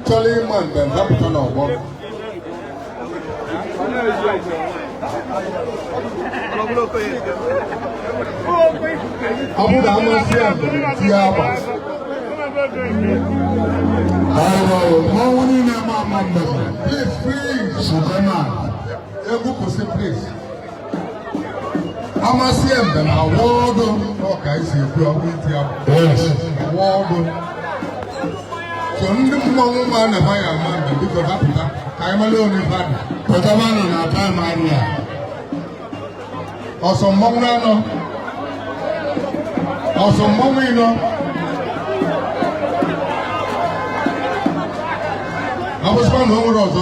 chọrọ ịma mbem ha pụta n'ọgbọ. Ọ bụrụ na amasị ya mbem tinye agba. Ayiwa, mmanwụ niile ma ama mbem. Please, freeze. Sukema. Egwu kwụsị, please. Amasị ya mbem awa ọdụ n'ọka esi ekwu ọkụ iti agba. Yes. Awa ọdụ. So ndị mmanwụ ma na ha ya ama mbem, biko ha pụta ka anyị mara onye fa dị. Pụtabanụ na time adịghị. Ọsọ mmanwụ anọ, ọsọ mmanwụ ịnọ. Ọ bụsịkwa na o nwere ọzọ,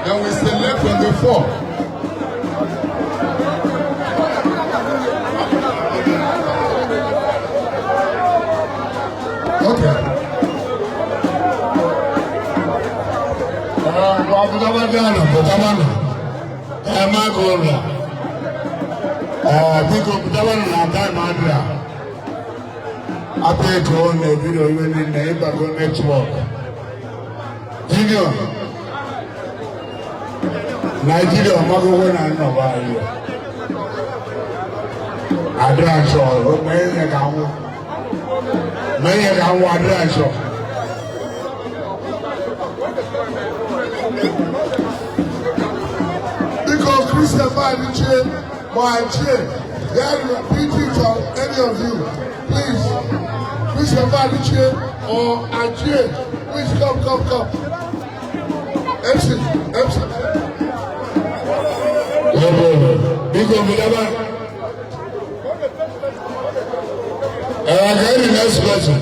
then we select from the four. Okay. Pụtabanụ, pụtabanụ. Ẹ má kó lọ. Biko, pụtabanụ na time adịghị. Apịa ego na-ebido iwe niile ịbago network. Junior. Nigeria ọmagogo na nnọba anyị. Adịrị achọ, mee ihe ka nwụ. Mee ihe ka nwụ adịrị achọ. Biko, Christopher Adichie, Moachie, there is PG from any of you. Please, Christopher Adichie or Achie, please come, come, come. MC, MC. Biko, pụtaba. Carry the next person.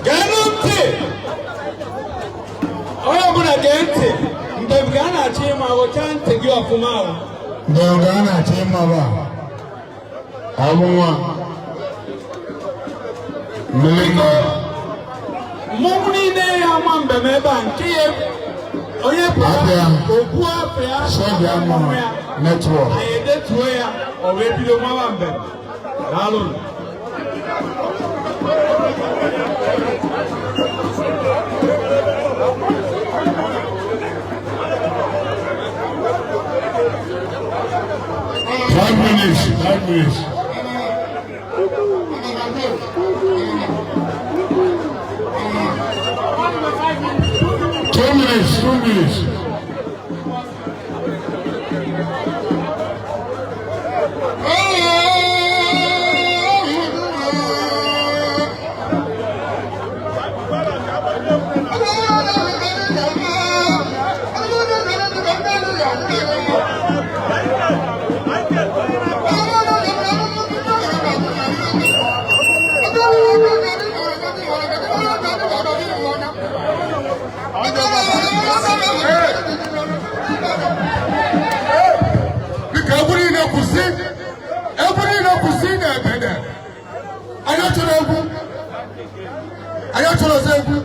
Geenụ ntị, onye ọbụla gee ntị. Mbem ka a na-achọ ịma, ghọchaa ntị gị ọfụma ahụ. Mbem ka a na-achọ ịma ba. Ọ bụ nwa. Mmiri. Mmọnwụ niile ya ama mbem ebe a, nke ya onye pụta Abịa. okwu afọ ya Sọbịa mma mmọnwụ ya network. Anyị edetuo ya, ọ wee bido mawa mbem. Daalụ. 5 minutes, 5 minutes. 2 minutes, 2 minutes. 2 minutes. Biko, egwu niile kwụsị, egwu niile kwụsị na ebede. Anyị achọrọ egwu, anyị achọrọ ọzọ egwu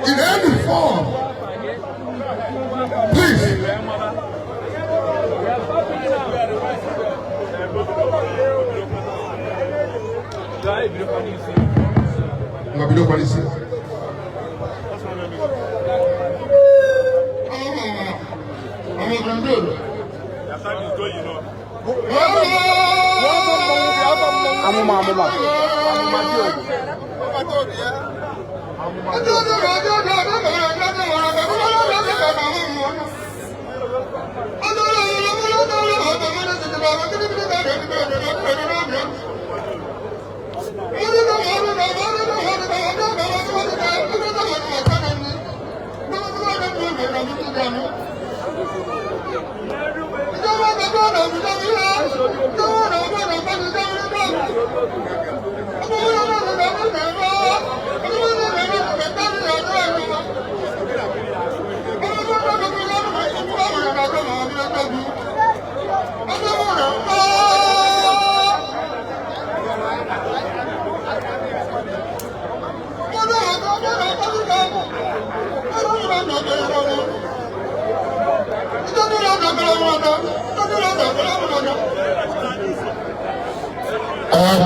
in any form, please. Ngwa, bido kwalisi. Amụma, amụma.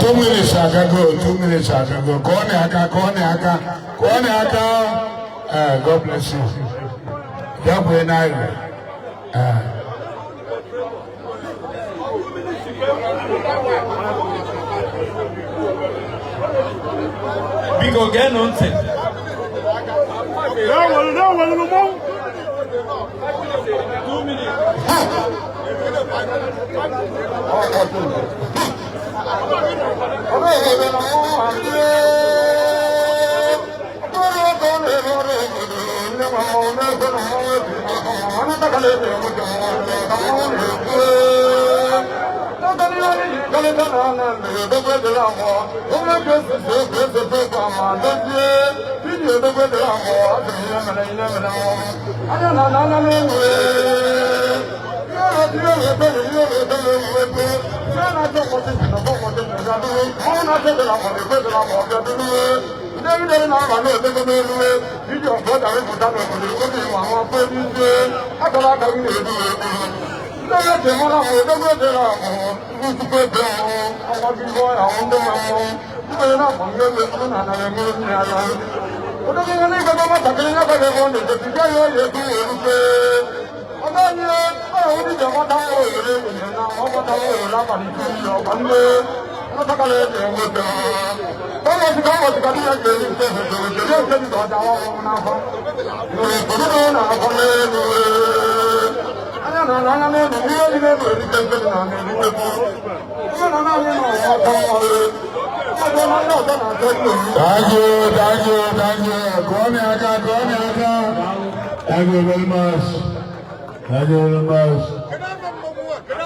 2 minutes agago, 2 minutes agago. Kụọ na aka, kụọ na aka, kụọ na aka. God bless you. Ya bụ n'ahịrị. Biko, geenụ ntị. 2 minutes. Thank you, thank you, thank you. Kụọ na aka, kụọ na aka. Thank you very much. Thank you very much.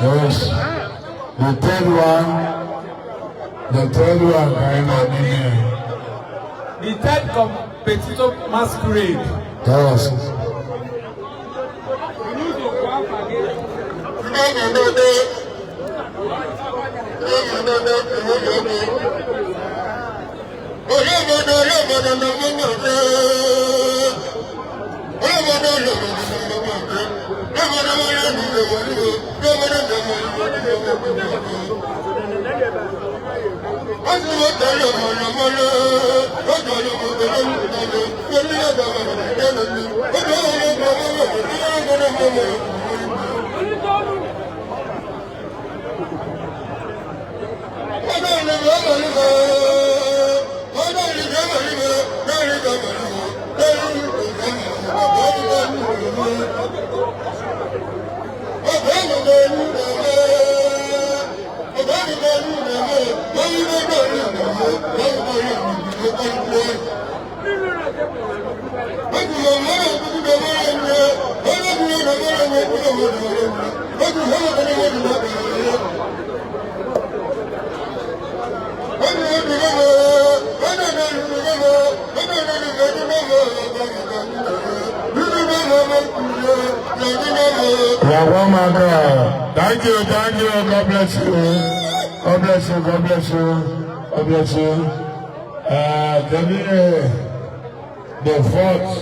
Yes. The third one, the third one, kind of here. The third competitor masquerade. Yes. Thank you, God bless you. God bless you, God bless you, God bless you. The fourth.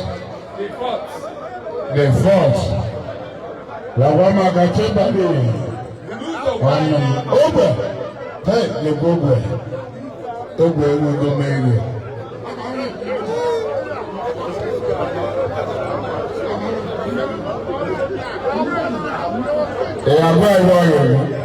The fourth. Lawama Kachebali. Ogwe. Hey, the Ogwe. Ogwe will go marry. They are very warrior.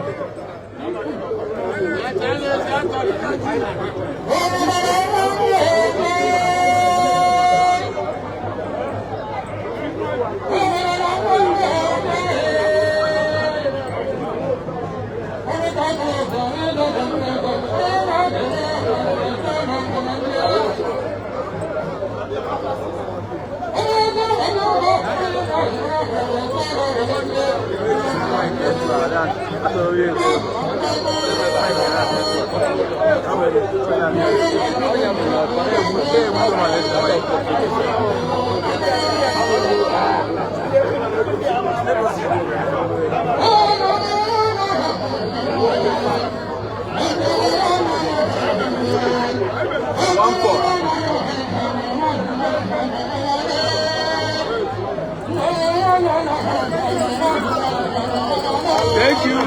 Thank you.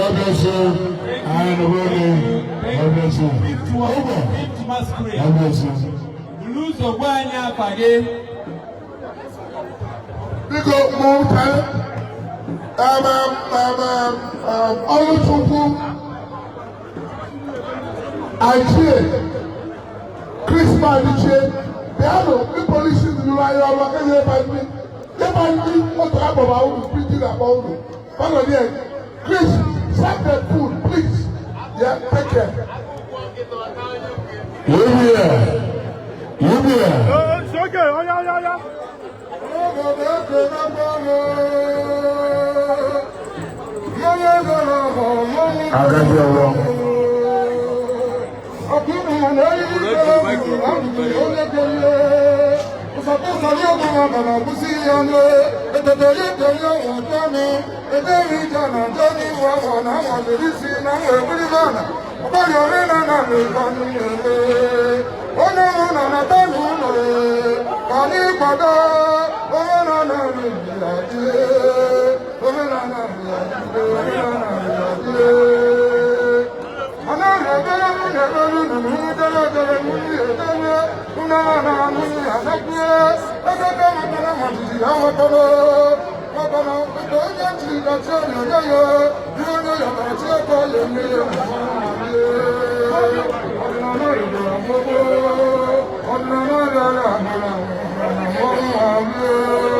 God bless you. And God bless you. God bless you. Biko mụ Oluchukwu Achie Christmas Achie bịanụ ndị polisi ruru anyị ọrụ aka nye ebe ndị ebe ndị moto agbaba unu piji na-akpọ unu follow there. Chris, serve the food, please. Yeah, take care. You here. You here. It's okay. Oh, yeah, yeah, yeah. Agadi ọwọ́.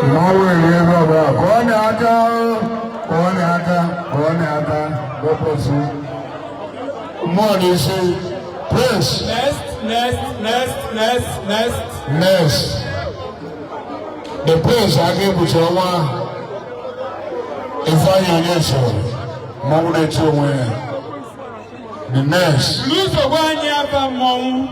Mmanwụ eri ebe ọbụla ka ọ na-aga ka ọ na-aga ka ọ na-aga God bless you. Mmụọ na-esi Prince. Next, next, next, next, next. Next. The Prince aga ekpuchi ọnwa Ifeanyi Onyesoro mmanwụ na-eti onwe ya. The next. Nsogbu anyị afa mmọnwụ.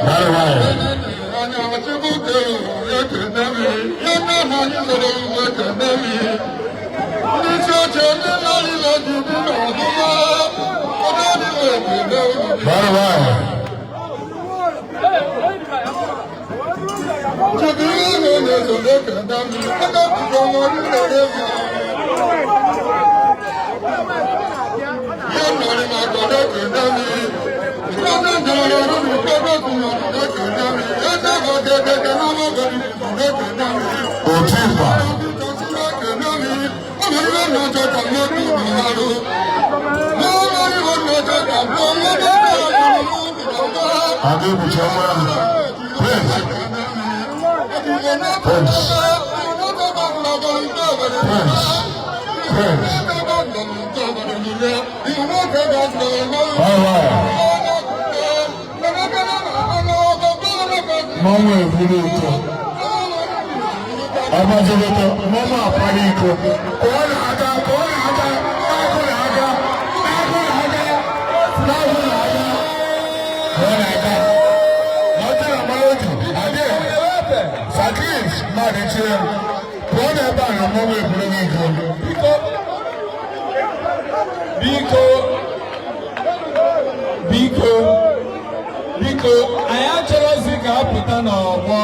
Very well. Very well. Otimba. Prince. Prince. Prince. Prince. All right. Mmanwụ eburu iko. Ọgbajoloto, mmanwụ akwara iko. Ka ọ na-aga, ka ọ na-aga, na-agụ na-aga, na-agụ na-aga, na-agụ na-aga, ka ọ na-aga. Ọtí na-amala otu, adịghị. Sakis mmadụ chie, pụọ n'ebe a na mmanwụ eburu gị iko. Biko, biko, biko, anyị achọrọzi ka a pụta n'ọgbọ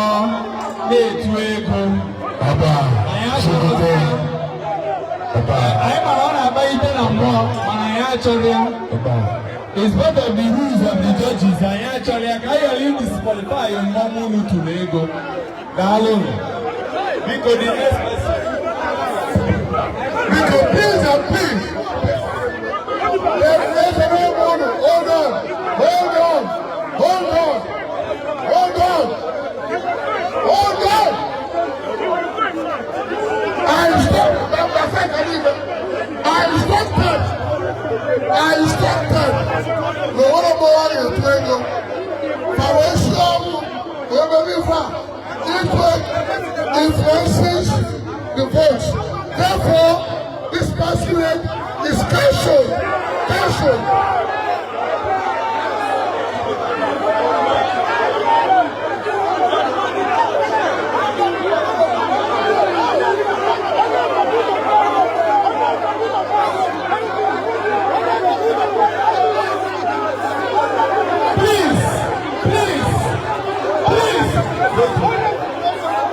na-etu ego. Ọba, Anyị achọrọzi Sokoto, ya. ọba, Anyị mara ọ na-agbalite na mmụọ, mana anyị achọrọ ya. Ọba. It's part of the rules of the judges. Anyị achọrọ ya ka anyị ghara idisqualify mmọnwụ unu tụrụ ego. Daalụ. Biko, the next person. Biko, please and please. Hold on, hold on, hold on, hold on, hold on. I instructed, I instructed the one of our ego financial influences the votes. Therefore, this masquerade is cancelled. Cancelled. Please, please, please,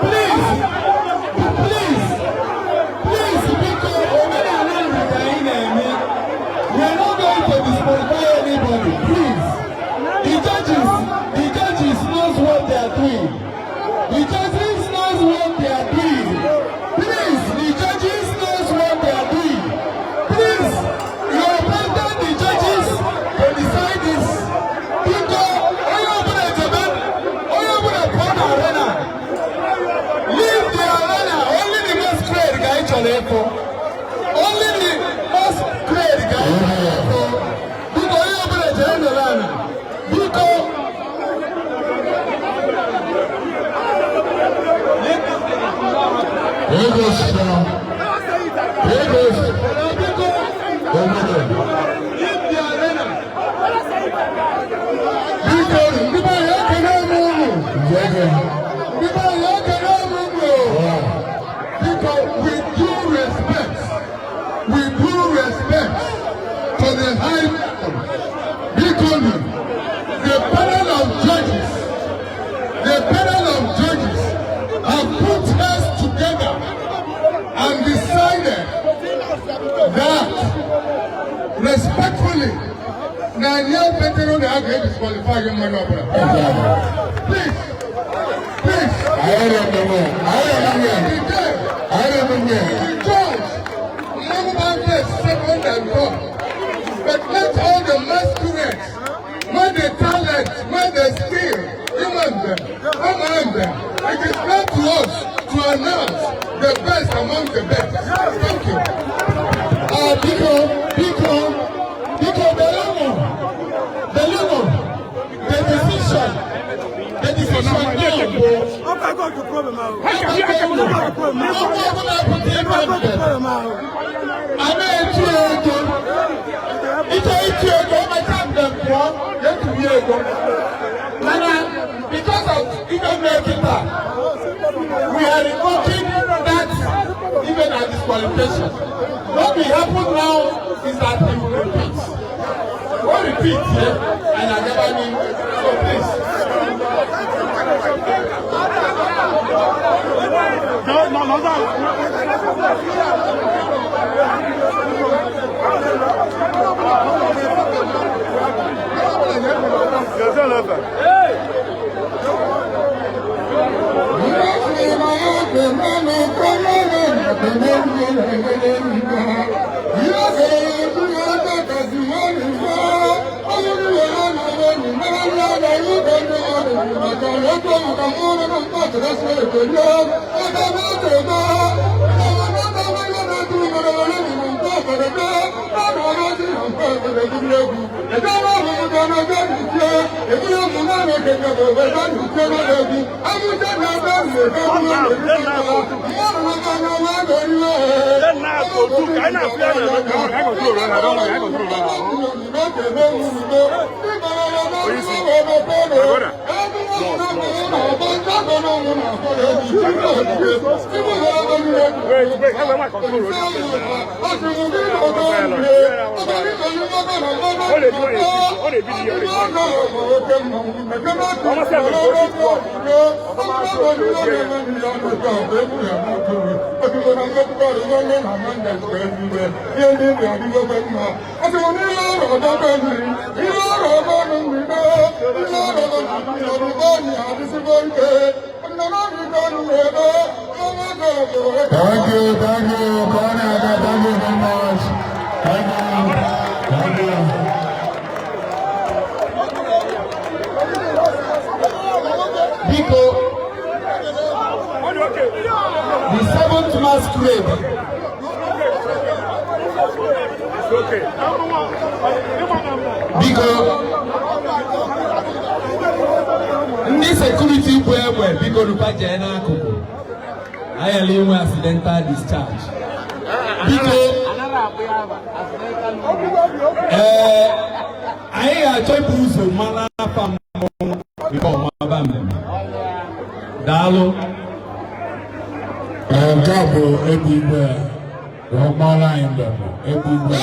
please, please, please, biko, omenala Igbo ka anyị na-eme. We are not going to disqualify anybody, please. The judges knows what they are doing. The judges knows what they are doing. Please, the judges knows what they are doing. Please, you appointed the judges to decide this. Biko, onye ọbụla jebe, onye ọbụla pụọ na arena. Leave the arena. Only the masquerade ka anyị chọrọ ịfụ. Only the masquerade ka anyị chọrọ ịfụ. Biko, onye ọbụla jere nọrọ ala. Biko. Lagos, Lagos, Biko, obodo. Leave the arena. Biko, ndị be anyị, ekele m unu. Njege. Ndị be anyị, ekele m unu. Biko, with due respect, with due respect to the high biko, the panel of judges, the panel of judges have put heads together and decided that respectfully, na anyị ekwetara na a ga-edisqualify gị mmadụ ọbụla. Please, please. Anyị na-eme, anyị na-eme, The day, anyị na-eme. The judge, Mmanwụ Market second and third. But let all the masquerades, when the talent, when the skill, human them, among them, it is not to us to announce the best among the best. Thank you. Biko, biko, biko, Belimo, Belimo, the decision now bụ onye ọbụla pụta ime mbem, a na-etu ego, ịchọ itu ego, ọmacha mbem pụọ, etubi ego. Mana because of ife mee kịta, we are revoking that even at disqualification. What will happen now is that he will repeat. What repeat here and agaba n'ihu. So please. Thank you, Kona, thank you very much. Thank you, thank you. Biko, the seventh masquerade. Biko, ndị security bụ egbe, biko rupa jee n'akụkụ. Ayala inwe accidental discharge. Biko, ee, anyị ga-achọ ibu ụzọ mara afa mmọnwụ before ọmaba mmemme. Daalụ. Nke a bụ egwu igwe wee gbara anyị mbem egwu igwe.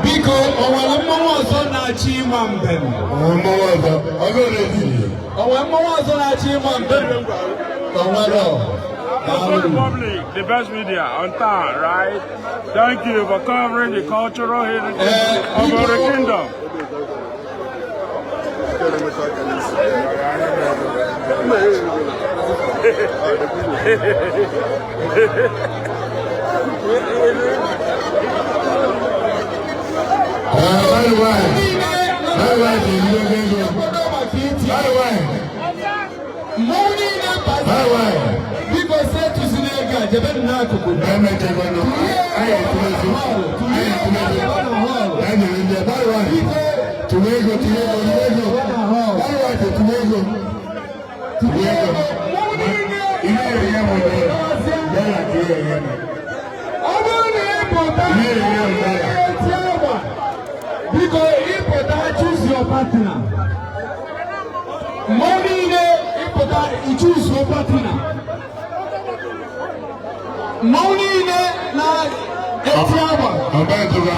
Biko, o nwere mmọnwụ ọzọ na-achọ ịma mbem? O nwere mmọnwụ ọzọ na-achọ ịma mbem? O nwere. Republic, the best media on town, right? Thank you for covering the cultural heritage of our kingdom. Mmọnwụ niile biko setụzila ego a. a jebe n'akụkụ. Emechekwana, anyị etumezu, anyị etumezu. Anyị nyere ndị ebe anyị tụrụ ego, tụrụ ego, tụrụ ego. Anyị nwanyị tụrụ ego, tụrụ ego. Ihe eri ya bụ dọla, dọla ka ihe eri ya. Ọ bụrụ na ị pụta Ihe eri ya bụ dọla. eti agba, biko ịpụta, choose your partner. Mmọnwụ niile ịpụta, choose your partner. Mmọnwụ niile na-eti agba, Ọba ntụga,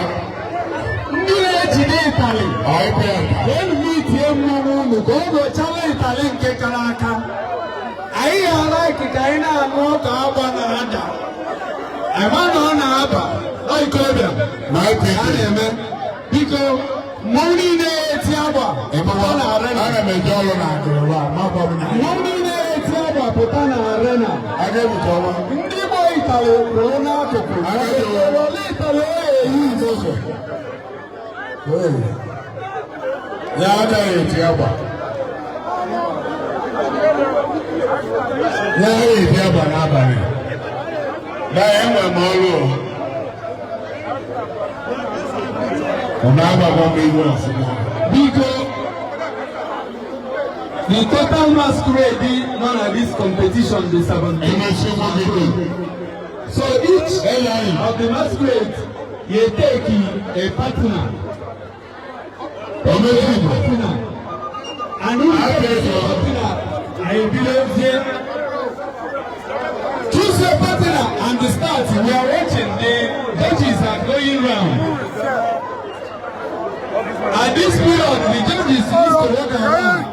ndị na-ejide ịtalị, ọ ịpụ ya nta. enu m itie mmọnwụ unu ka ọ gochala ịtalị nke kara aka. Anyị ghara ka anyị na-anụ ka agba na-ada, ama na ọ na-aba ọ ikorobịa Ma ịpụ a na-eme. Biko, mmọnwụ niile eti agba pụta na arena. Ana m eje ọrụ na akụrụba, makwa m na. Mmọnwụ niile eti agba pụta na arena. Aga ebuka ọma. Ndị gbo ịtalị pụrụ n'akụkụ. Ole ịtalị ọ eyi ụzọ. Ya agaghị eti agba. Ya agaghị eti agba n'abalị. Na enwe m ọrụ o. Ọ na-agbakọ m iwe ọfụma. Biko, the total masquerade nọ na this competition dị 17. Emesi nwoke gị. So each Eyi. of the masquerade, you take a partner. Omesi Igbo. Partner. And who take a partner? I ebidozie. Choose your partner and the start. We are watching. The judges are going round. At this period, the judges used to walk around.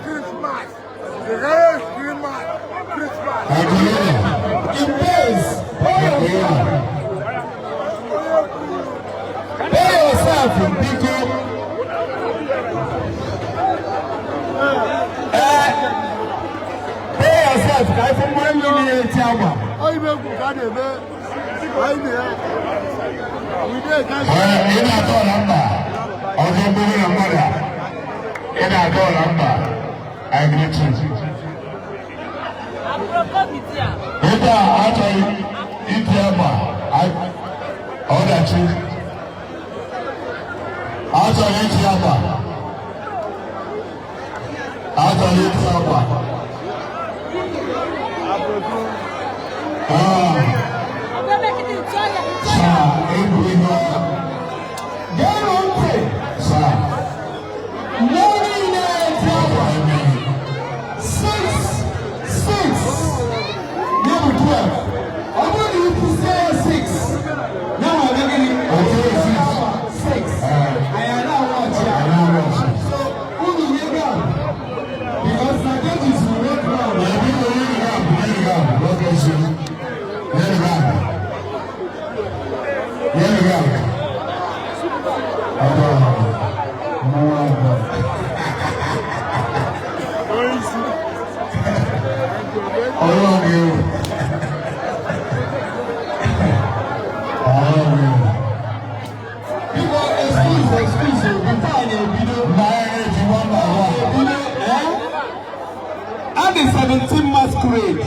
Agụlụlọ. In pairs. Pay yourself. Pay yourself, biko. Pay yourself ka ife mmanya na-eti agba. Ị na-atọ ọla mba. Ọzọ mgburu na mmadụ a. Ị na-atọ ọla mba. I greet you. Ebe a achọghị iti agba ọdachi. Achọghị iti agba. Achọghị iti agba. Ah, saa egwu ihe. Geenụ ntị. Saa. Mmọnwụ niile na-eti agba. Six, six. Ya bụ 12. Ọ bụrụ na ị kwụsie ya six, ya ma ọ gịnị? Okay, six. Six. Anyị a na-awọchi ya. So, unu nye gap. Because na judges will work round. Biko, nyere gap, nyere gap. God bless you. Nyere gap. Nyere gap. Ọba, mmanwụ agba. Ọlọ́run ni o. Ọlọ́run ni o. Biko, excuse, excuse, before anyị ebido. Mgbe anyị na-eji one by one. Ebido, eh? A dị 17 masquerade.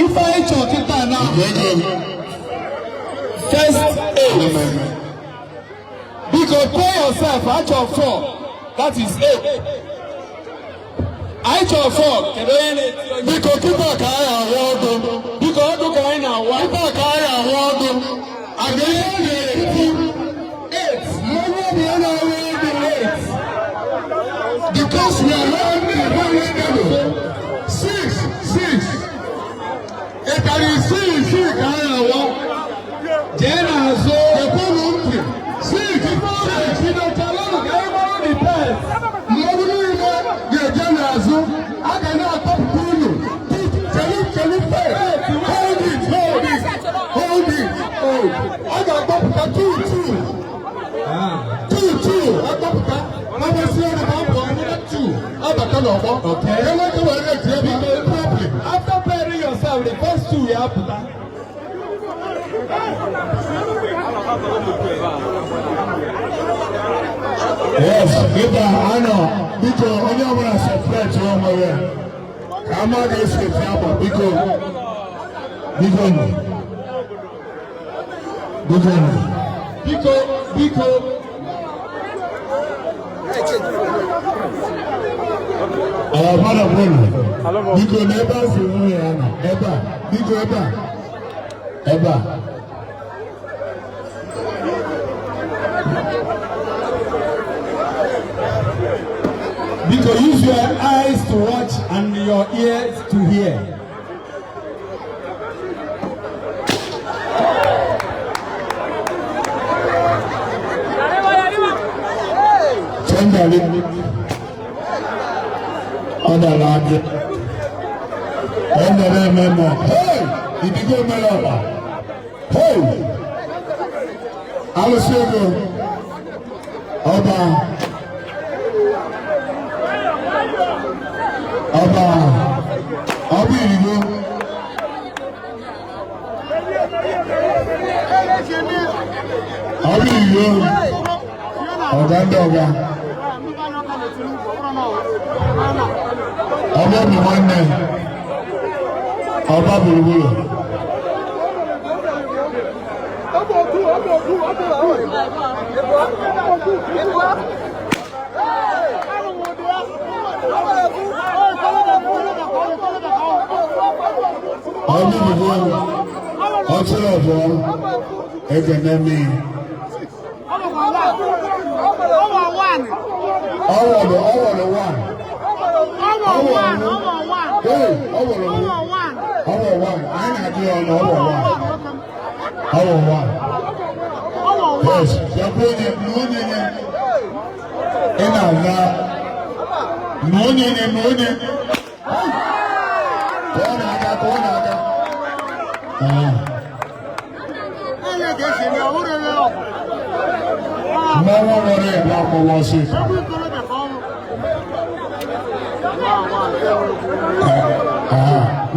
Ife anyị chọrọ kịta na Ego. first eight. Biko, pay yourself. Achọ four. That is eight. Anyị chọrọ four. Kedu onye na-eti onye? Biko, kịta ka anyị ahụ ọdụ. Biko, ọdụ ka anyị na-awa. Kịta ka anyị ahụ ọdụ. Aga ihe na-eti. Eight. Mmanwụ bụ ya na-ahụ ọdụ. Eight. Because we are round very level. Six, six. Ịtara isii isii ka anyị awa. Jee n'azụ. Ekwenu ntị. Six, six. Bido chalụnụ ka anyị mara the pairs. Mmanwụ niile ga-eje n'azụ. A ga na-atọpụta unu. Chelu, chelu first. Hold it, hold it. Hold it. Hold. A ga-agbapụta two, two. Two, two. Agbapụta. Agbasi ọrụ ma mbọ another two. Abata n'ọgbọ. Okay. Ele ka were eti ebe a properly. After pairing yourself, the first two ya apụta. Yes, ebe a anọ, biko, onye ọbụla separate onwe ya ka ama ga-esi eti agba, biko. Biko nụ. Biko nụ. Biko, biko. Ọ mmadụ bụrụ. Biko n'ebe a si nwunye ya nọ. Ebe a. Biko ebe a. Ebe a. Biko, use your eyes to watch and your ears to hear. Chendali. Ọ dara adị. Ọ nọrọ eme mọ. Hey! Ibigo mere ọba. Hey! Alụsị ego. Ọba. Ọba. Ọba Ibigo. Ọba Ibigo. Ọga ndị ọga. Ọba bụ nwanne. Ọba gburugburu. Ọba gburugburu. Ọchịrị ọbụọ. Ekene mi. Ọwọlụ ọwọlụ one. Ọwọlụ. Hey, ọwọlụ. Ọwọ one. Anyị na-ajụ ya ọnụ ọwọ one. Ọwọ one. Yes, yakwa onye na onye nye. Ị na-aza na onye nye na onye. Ka ọ na-aga ka ọ na-aga. Mmanwụ nwere ebe akwụkwọ ọsịsọ.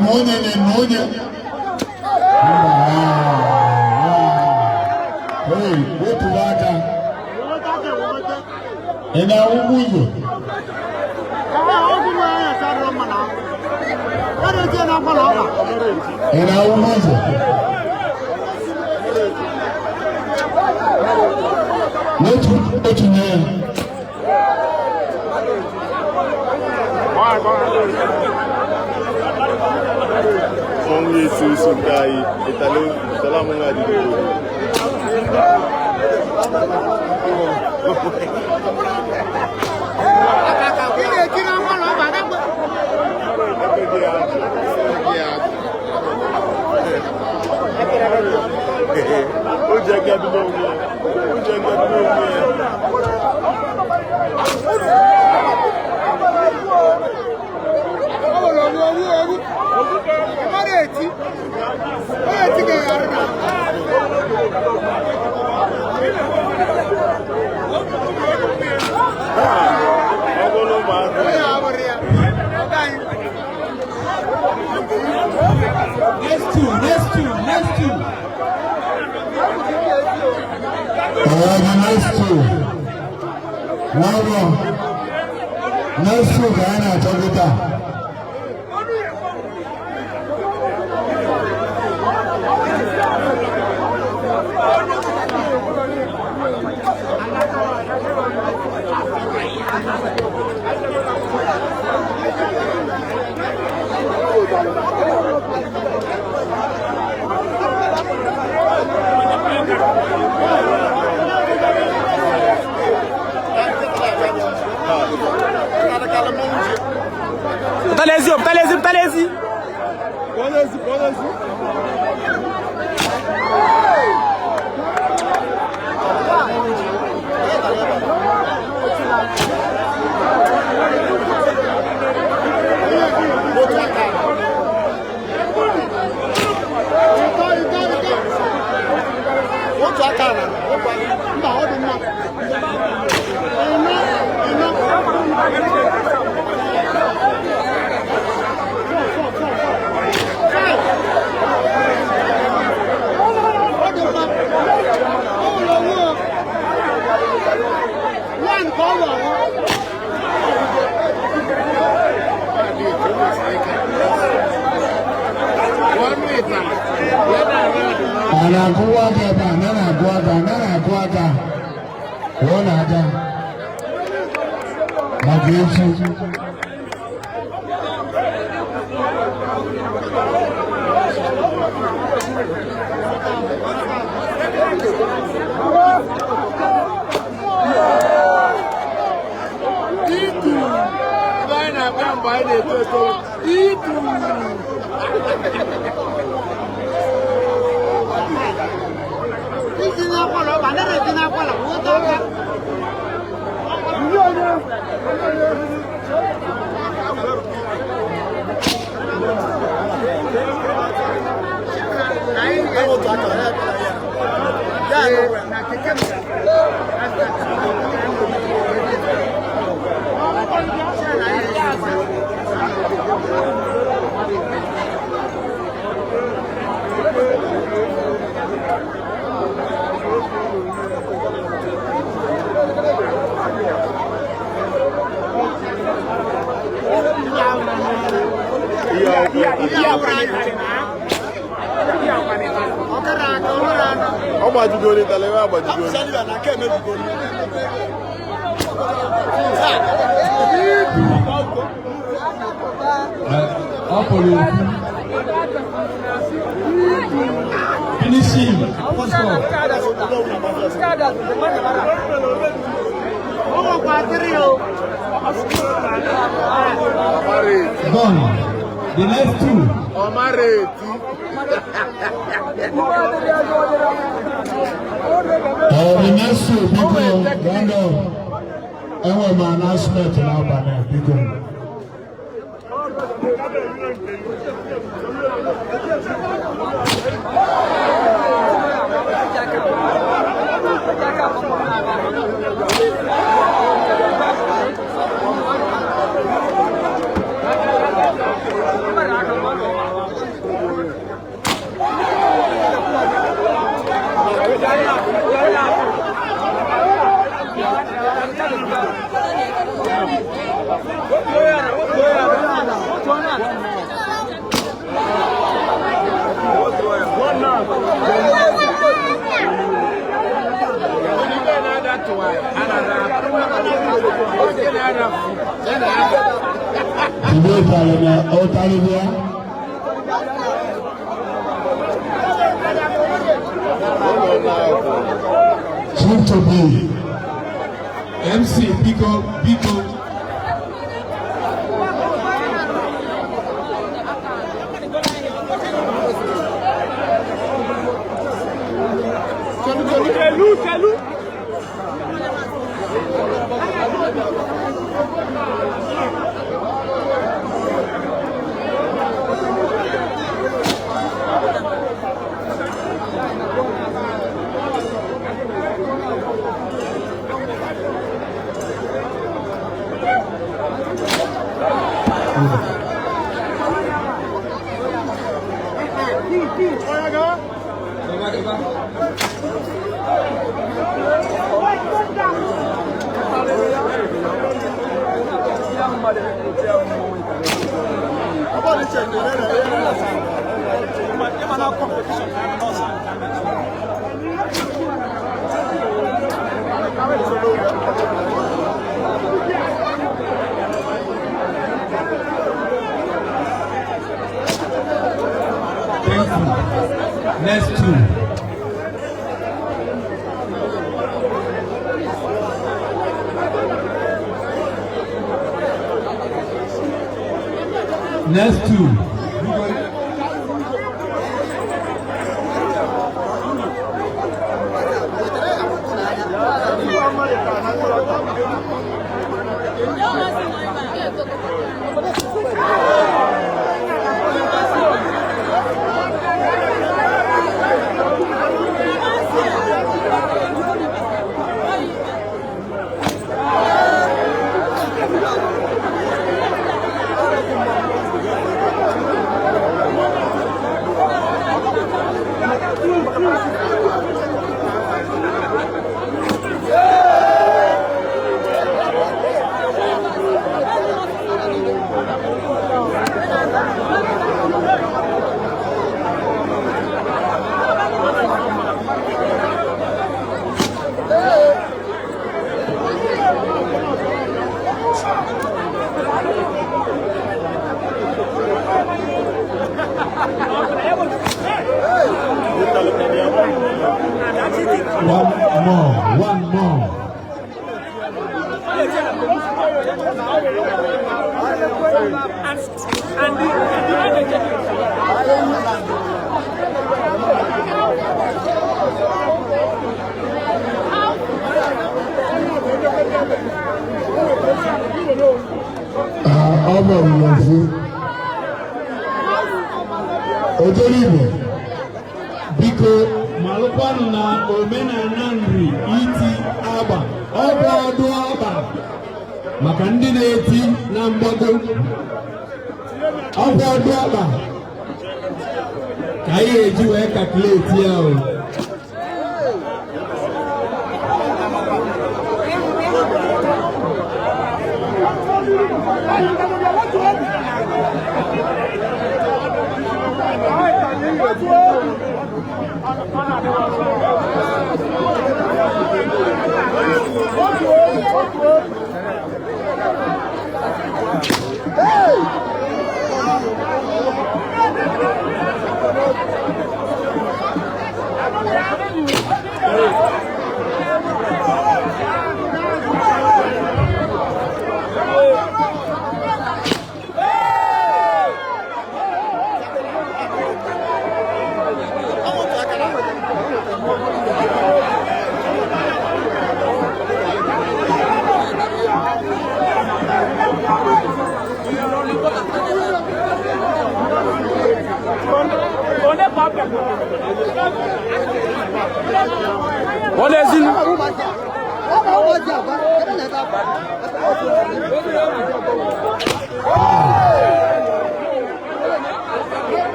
Na onye nye na onye. Hey, wepụrụ aka. Ị na-awụkwa ụzọ? Ị na-awụkwa ụzọ? Otu nye ya. Mmanwụ esi usu nke anyị, ịtala mmanwụ adịghị obodo. O jẹ́ gẹ́gẹ́ bí lóun yẹn. O jẹ́ gẹ́gẹ́ bí lóun yẹn. Next two, next two, next two. The next two. One. Next two ka anyị na-achọ kịta. Talezi, talezi. Talezi, talezi. One minute. A na-akụwa aka ebe a, na na-akụ aka, na na-akụ aka. Pụọ n'aka. Maka echi. Ọ gbajigoro italiwa agbajigoro. Ọ pụrụ okwu. Finish him. First off. Gone. The next two. Ọmareti. The next two, biko, round up. Enwere m announcement n'abalị a, biko. Jide ụtalị na ụtalị bịa. Chief to be. MC, biko, biko. Thank you. Next two. Next two. Ọmọ ìlọ̀fún ojoro Igbo Biko malụkwanụ na omenala Nri iti agba ọ bụ ọdụ agba maka ndị na-eti na mgbago. Ọ bụ ọdụ agba ka anyị eji wee calculate ya o.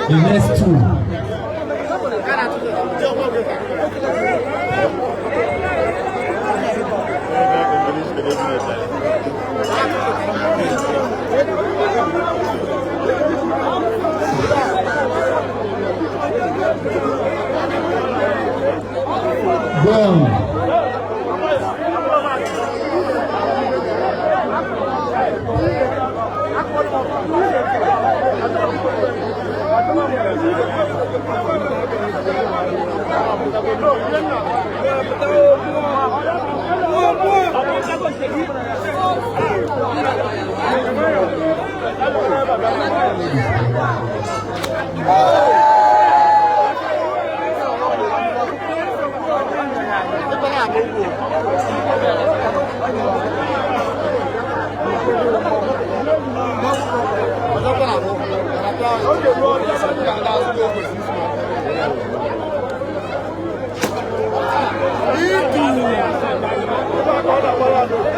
The next two. One.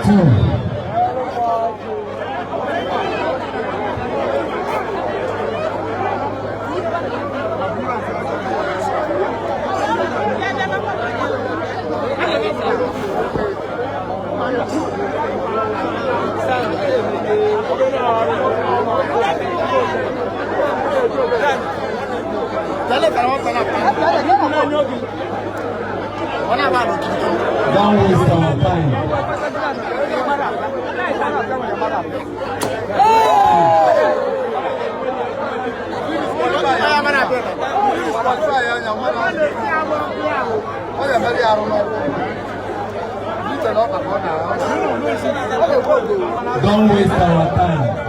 Two. Don't waste our time. Don't waste our time.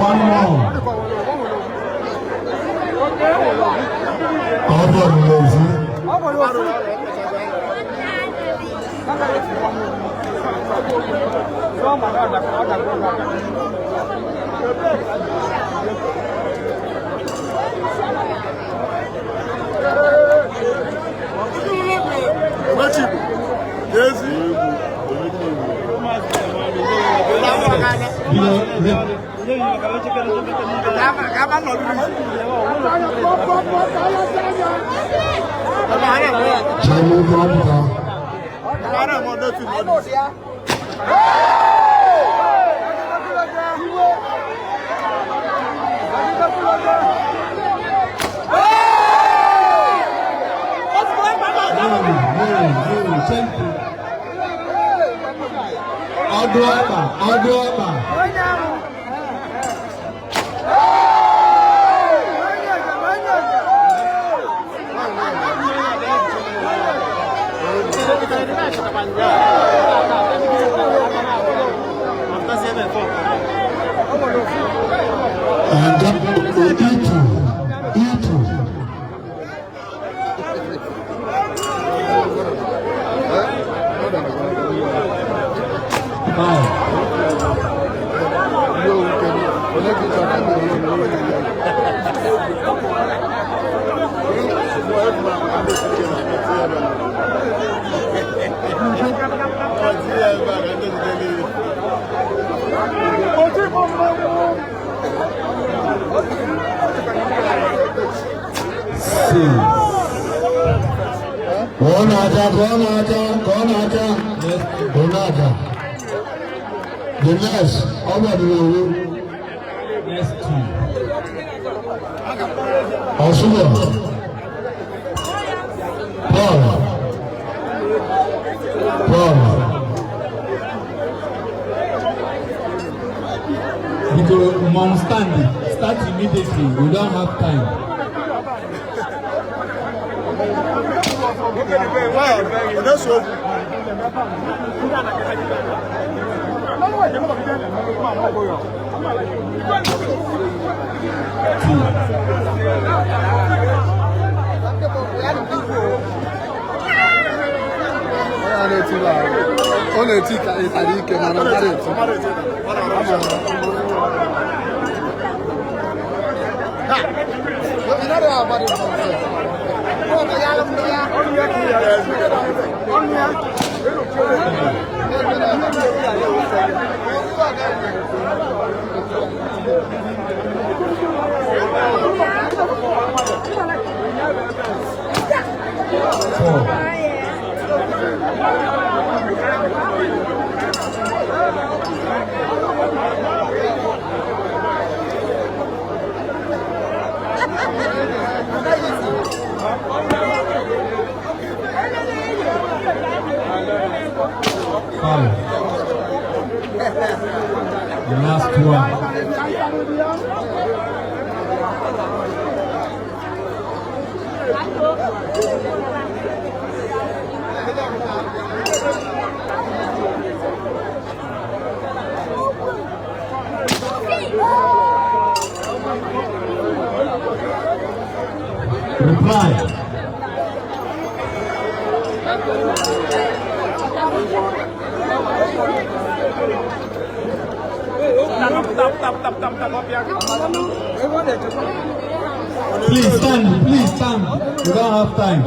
One more. Ọmọ ìlọ̀fún Ọdụ ọkpa. Itu. Five. Six. Ka ọ na-aja. Ọ na-aja. The next, ọ gbadoro owu. Next two. Ọsụgbọ. Paul. Paul. Because Mom stand, start immediately. We don't have time. Two. Ọ na-eti ịtarị ike mana ọ naghị eti. Four. Five. The last one. Reply. Please stand, please stand. We don't have time.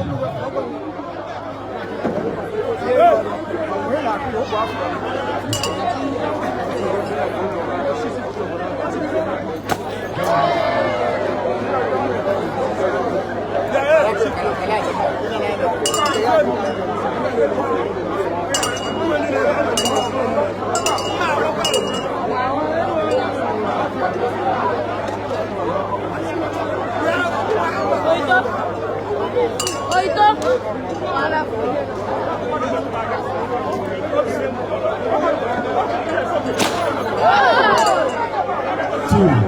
Two.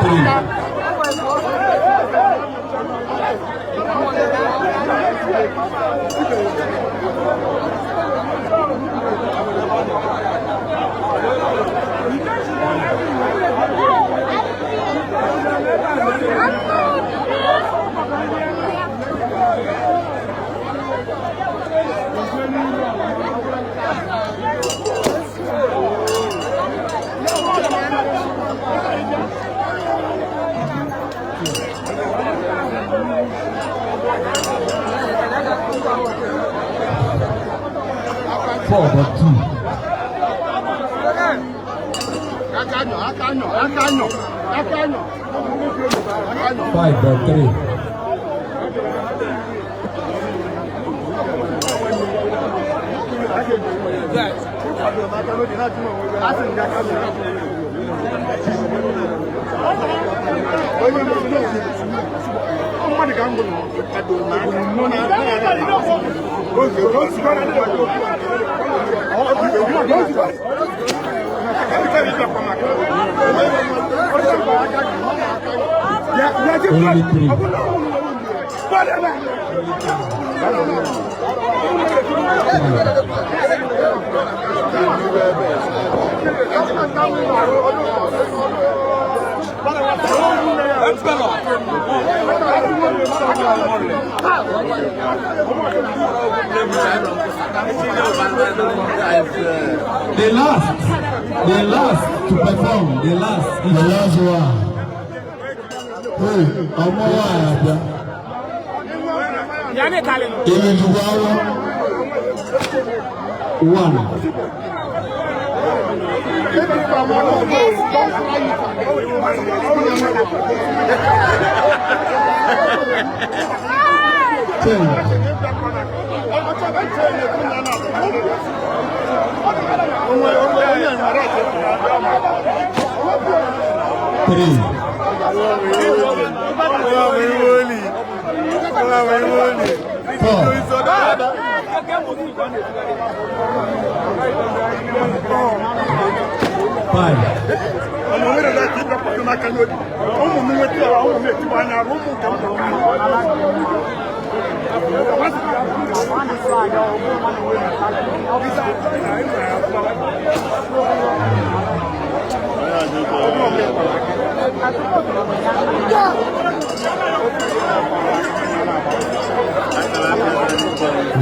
Three. 4.2. 5.3. Only 3. The last to perform, the last one. Hey, ọmọ wa àbíá. 1. 10. 3. 4. 5.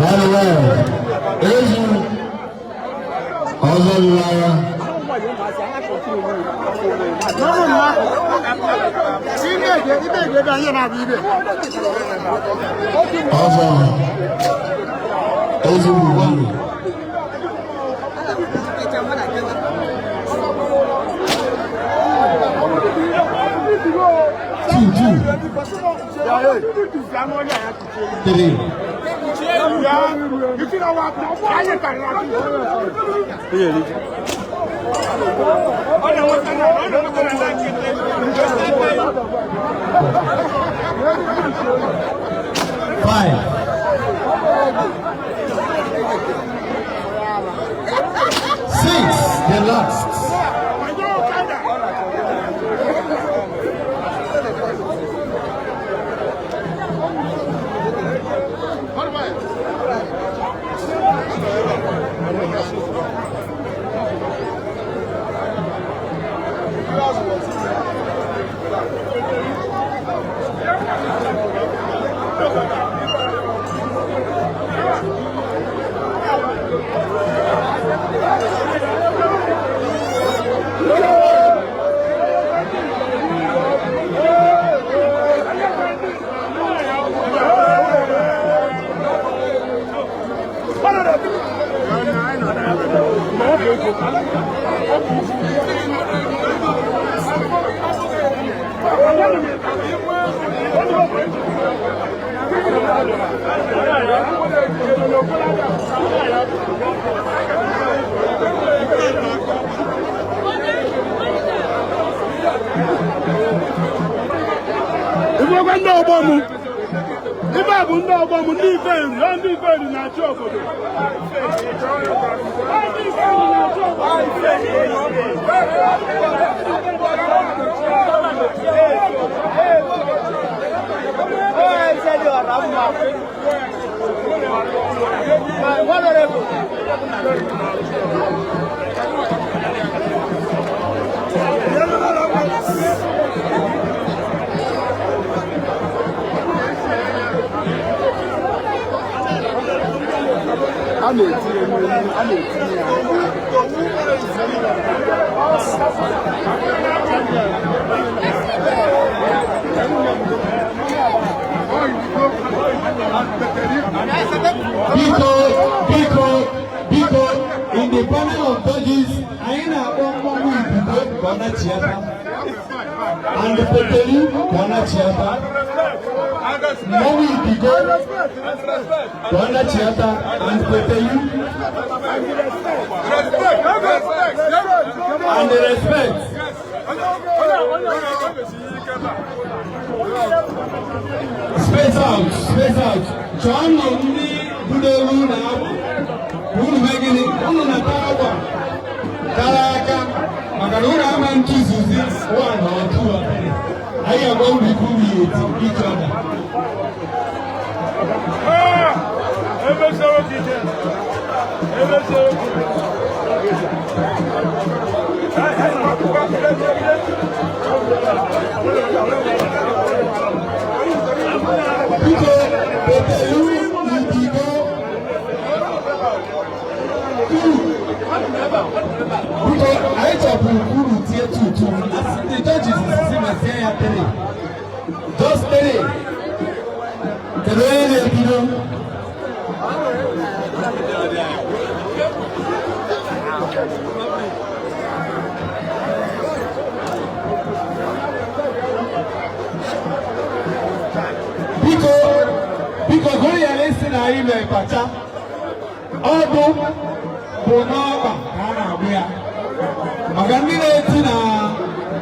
Very well. Ezu ọzọ lara. Ọzọ Ezu 1. 2 2 3. 5. 6. The last. Biko, biko, biko, Anyị na-akpọ mmọnwụ Ibibo ka ọ nachiata and Peteli ka ọ nachiata. Mmọnwụ Ibibo ka ọ nachiata and Peteli and respect. Space out, space out. Chọọnụ ndị budolu na agba. Unu mee gịnị? Unu nata agba kara aka maka na unu ama ntụzuzi one or two or three. Anyị agwa unu ife unu ya eti each other. Biko, Petelu, Ibibo, two. Biko, anyị chọpụrụ uru tie two two. As the judges si ma tie ya three. Just three. Kedu onye na-ebido? Biko, biko, gụrụ ya n'isi na anyị mee kpacha. Ọdụ bụ n'ọkpa ka a na-agbụ ya. Maka ndị na-eti na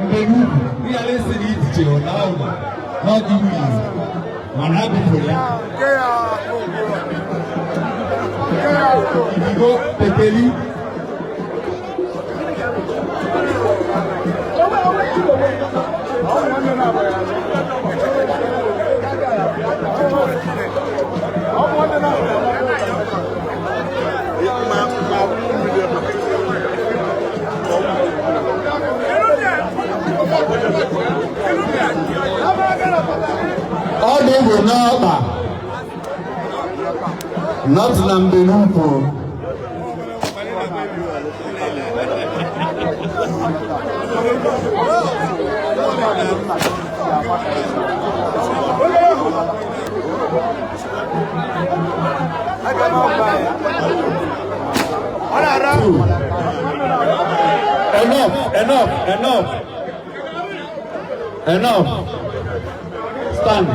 mbenugwu, ndị ya na-esi na itiche ụda ụda n'ọdịwu iwu, mana a gụpụrụ ya. Ibibo, Peteli. Ọdụ bụ n'ọkpa, not na mbenukwu. Two. Enough, enough, enough. Enough. Stand.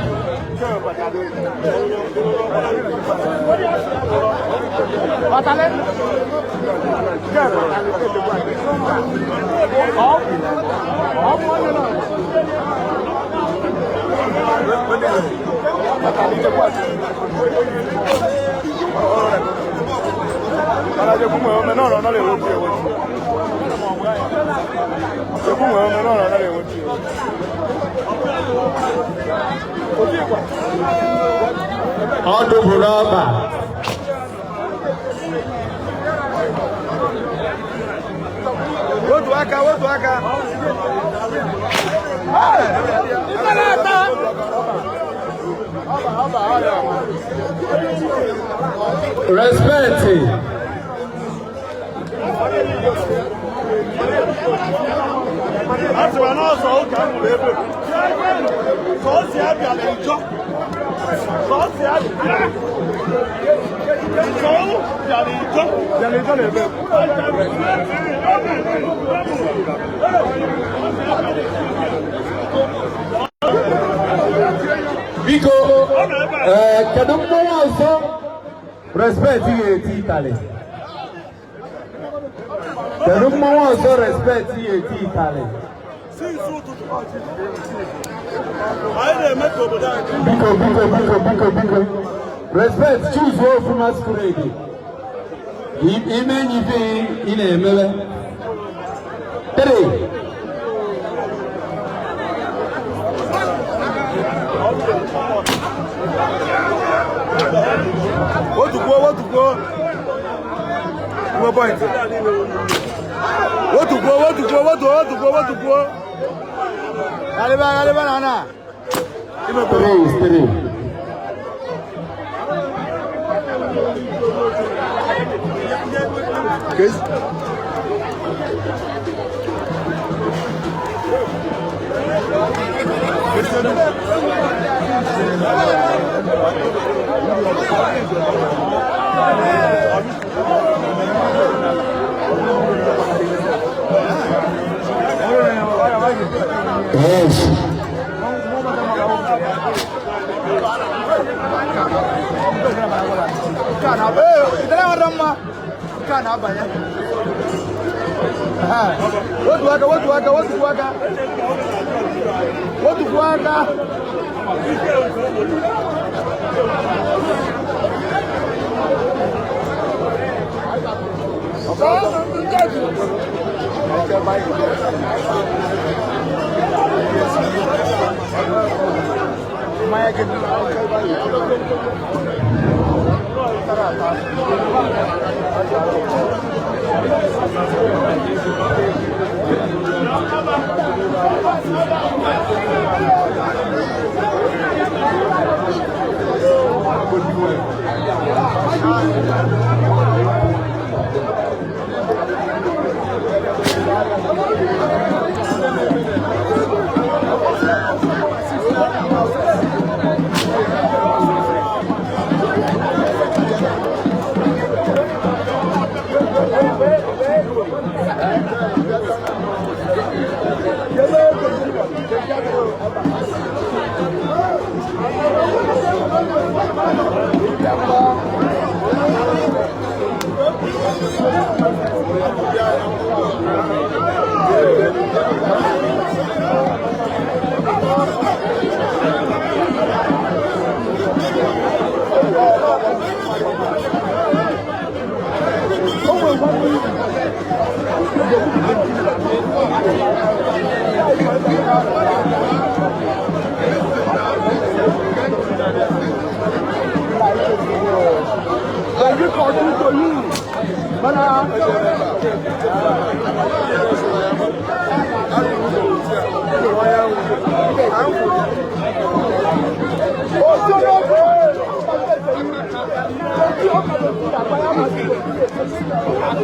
Ọdụ bụ n'ọba. Otu aka, otu aka. Respect. Asịrị na ọsọ ụka m nwere ebe. Sọọsị abịa na njọ. Sọọsị abịa. Sọọ bịa na njọ. Bịa na njọ na ebe. Biko, kedu mmọnwụ ọzọ Respect ga-eti ịtalị? Kedu mmọnwụ ọzọ Respect ga-eti ịtalị? Anyị na-eme ka obodo anyị. Biko, biko, biko, biko, biko. Respect, choose ofu masquerade. Ime enyi ife ị na-emebe. Three. Wotukwuo, wotukwuo. Nwe point. Wotukwuo, wotukwuo, wotukwuo, wotukwuo, wotukwuo. Galiba, galiba na na. Three is three. Yes. Otu aka.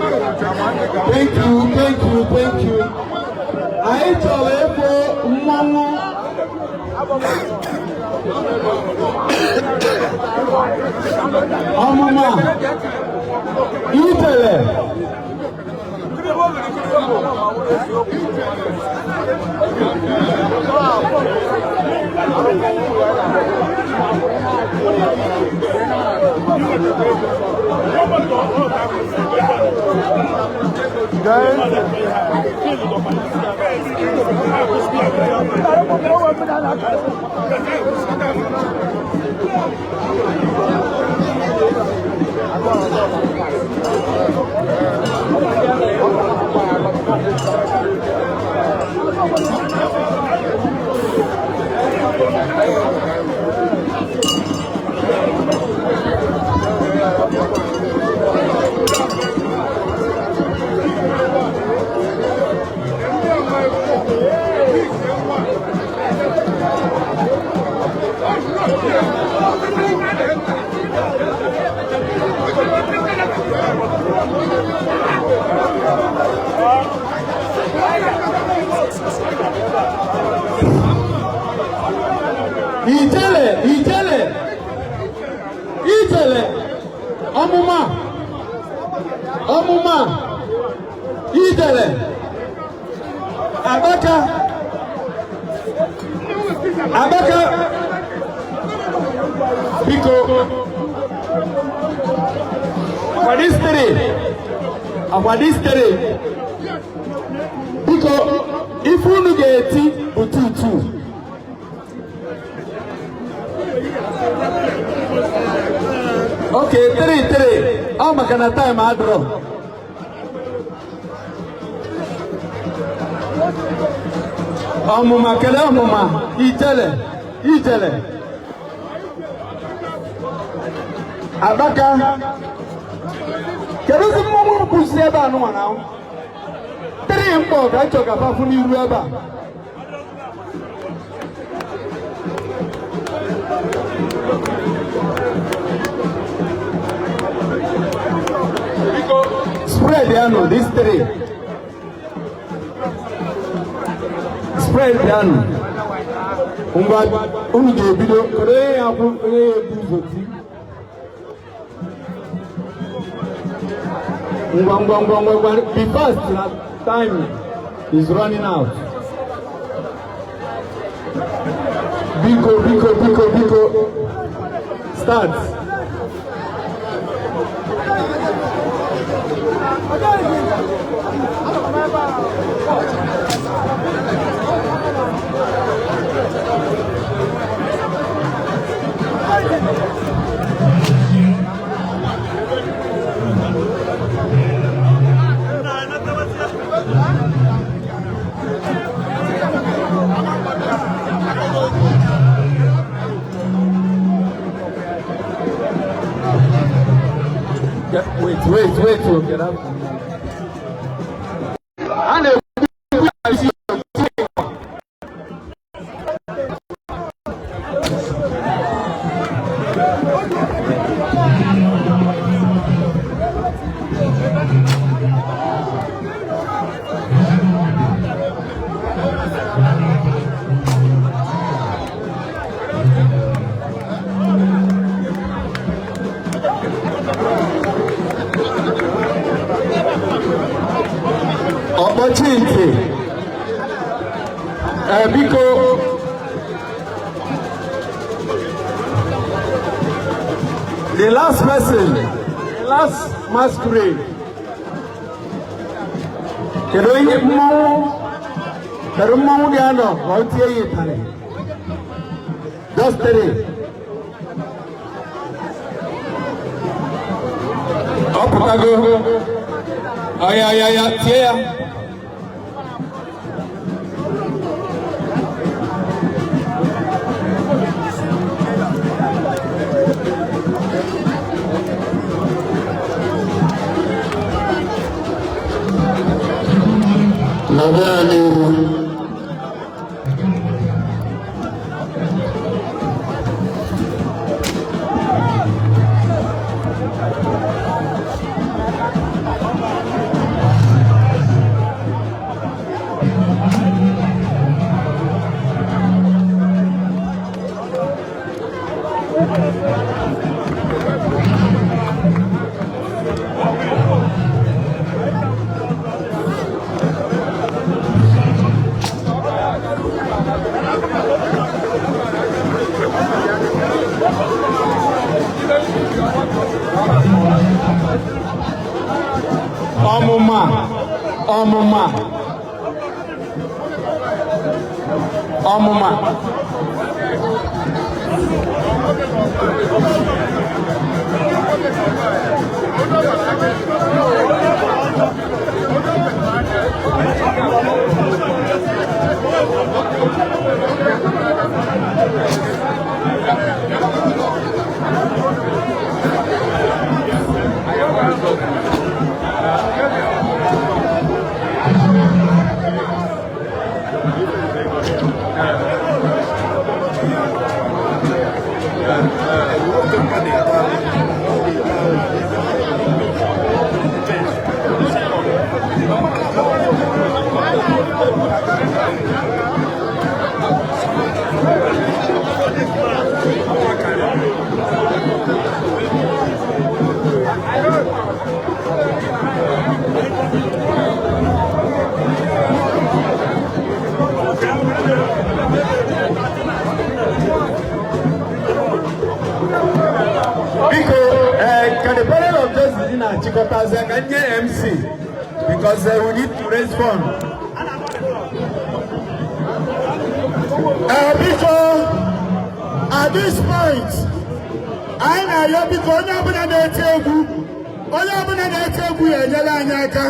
Thank you, thank you, thank you. Anyị chọrọ ịfụ mmọnwụ. Ọmụma itele. Ijele, ijele, ijele, ọmụma, ọmụma, ijele, abaka, abaka, biko, akwadistere, biko, ife unu ga-eti bụ tutu. Okay, 3-3. Ọ maka na time adịrọ. Ọmụma kele ọmụma ijele ijele. Abaka. Kedụzi mmọnwụ kwụsị ebe a nụnwa na tiri mkpọ ka nchọ ka fafụ n'iru ebe a. Spread ya nụ, these three. Spread ya nụ. Ngwa unu ga-ebido kedu onye ya akwụ onye ya ebu ụzọ ti. Ngwa ngwa ngwa ngwa ngwa, be fast na time is running out. Biko, biko, biko, biko. Start. Yeah, wait, wait, wait. We'll get up. A na-ekwu ya isi. Ọkpọchi ntị. Ee, biko, the last person, the last masquerade. Kedu onye mmọnwụ? Kedu mmọnwụ ga-anọ ka ọ tie ya ịtarị? Just three. Ọ pụtago. Ọya, ọya, ya tie ya. Nọdụ ya n'ihu. Ọmụma, ọmụma, ọmụma. Biko, ka the panel of justice na-achịkọtazi aka nye MC, because we need to raise fund. Biko, at this point, anyị na-arịọ, biko, onye ọbụla na-eti egwu, onye ọbụla na-eti egwu ya enyere anyị aka.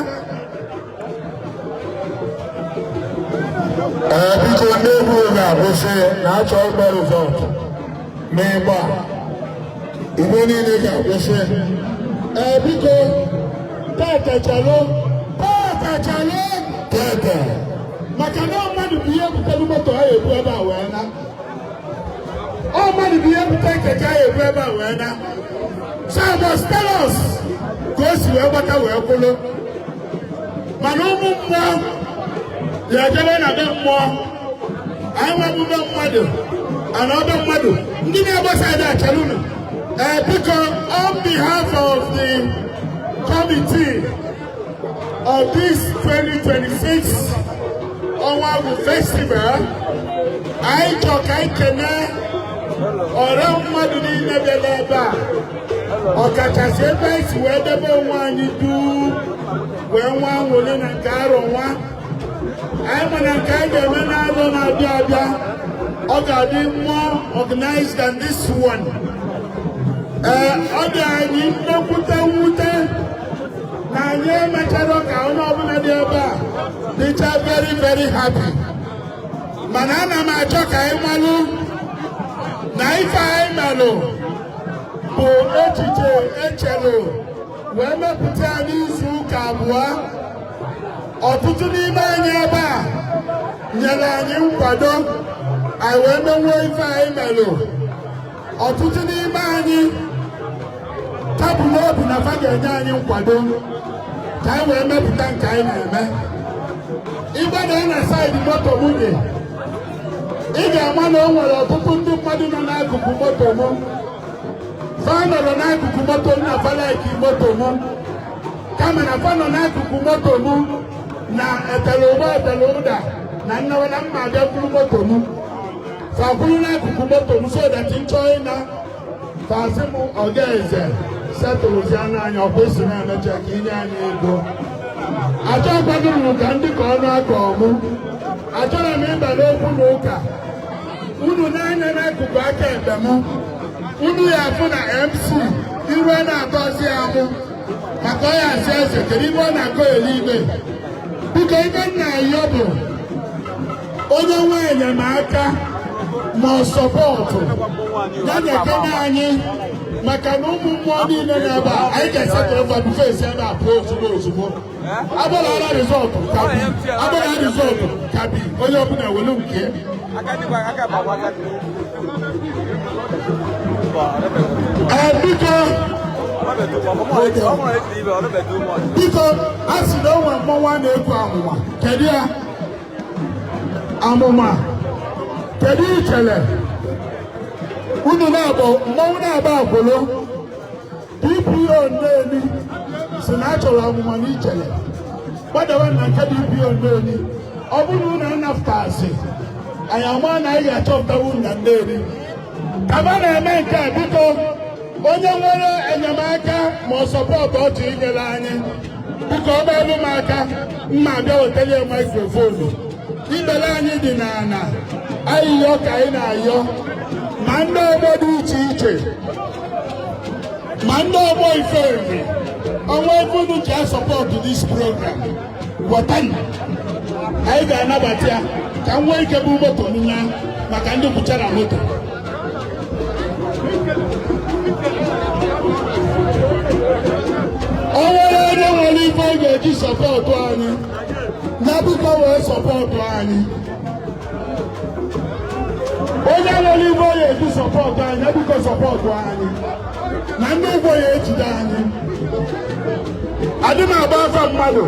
Ee, biko, ndị egwu ga-akwụsị na-achọ ịkpọ result n'ịgba. Igwe niile ga-akwụsị. Ee, biko, tete chalụ, tete chalụ. Tete. Maka na mmadụ bụ ihe butere moto ha ebu ebe a wee na ọ mmadụ bụ ihe butere keke ha ebu ebe a wee na. So must tell us ka o si wee gbata wee kwụlụ. Mana ụmụ mmụọ ya ejebe na be mmụọ anyị nwebụ be mmadụ ana ọbe mmadụ ndị na-agbasa aja achala unu. Ee, biko, on behalf of the committee of this 2026 Ọnwagwu Festival, Anyị chọ ka anyị kenee ọra mmadụ niile bịara ebe a, ọkachasị ebe anyị si wee debe onwe anyị duu wee nwa anwụrị na nke arọ nwa anyị. Mana nke anyị ga-eme n'arọ na-abịa abịa, ọ ga-adị more organized than this one. Ee, ọ dị anyị nnekwute mwute na anyị emechara ka onye ọbụla dị ebe a dịcha very, very happy, mana ana m achọ ka anyị malụ na ife anyị melụ bụ echiche echelụ wee mepụta ya n'izu ụka 2. Ọtụtụ n'ime anyị ebe a nyere anyị nkwado, anyị wee menwuo ife anyị melụ. Ọtụtụ n'ime anyị tabụlụ obi na fa ga-enye anyị nkwado ka anyị wee mepụta nke anyị na-eme. Ịgbada na side moto m dị, ị ga-ama na o nwere ọtụtụ ndị mmadụ nọ n'akụkụ moto m. Fa nọrọ n'akụkụ moto m na fa like moto m, kama na fa nọ n'akụkụ moto m na etele ụgbọ etele ụda na nnawa na mma abịa buru moto m. Fa kwuru n'akụkụ moto m so that m chọọ ịna, fa sị m, "Ọga eze, setụlụzi anụ anyị ọkwa isi na-emecha ka inye anyị ego." Achọkwadoro ka ndị ka ọnụ aka ọmụ. Achọrọ m ịba n'okwu na ụka. Unu n'anya n'akụkụ aka ekpe m, unu ya afụ na MC iru a na-atọzi amụ maka ọ ya asị, "Eze, kedu ibe ọ na-akọ eluigwe?" Biko, ibe nna ayọ bụ onye nwe enyemaka ma ọ support ya na-ekene anyị, maka na ụmụ mmụọ niile n'ebe a, anyị ga-esetụrụ fa before esi ebe a pụọ ozugbo ozugbo. Agbara result kabi, agbara result kabi, onye ọbụla welu nke. Ee, biko, biko, a sị na o nwere mmọnwụ a na-ekwu amụma. Kedu ya amụma? Kedu ichele unu na-abụ mmọnwụ na-agba akwụlụ? DPO Nneni si na achọrọ amụma na ichele gbadawa na nke DPO Nneni. Ọ bụrụ na unu anafụtasị anyị, ama na anyị ga-achọpụtawu na Nneni kama na-eme nke a. Biko, onye nwere enyemaka ma ọ support ọchị inyere anyị, biko, ọ meelu m aka mma abịa wetara ya microphone. Ibele anyị dị n'ala, ayịyọ ka anyị na-ayọ, ma ndị ọgbọ dị iche iche, ma ndị ọgbọ Ifeanyi ọnwa ebe unu ji asupport this program, wetanụ, anyị ga-anabata ya ka m nwee ike bụ moto m na maka ndị kwuchara moto. O nwere onye nwere ife ọ ga-eji support anyị na, biko, wee support anyị. Onye nwere ife ọ ga-eji support anyị na, biko, support anyị na ndị ụgwọ ya ejide anyị. Adị m agba afa mmadụ,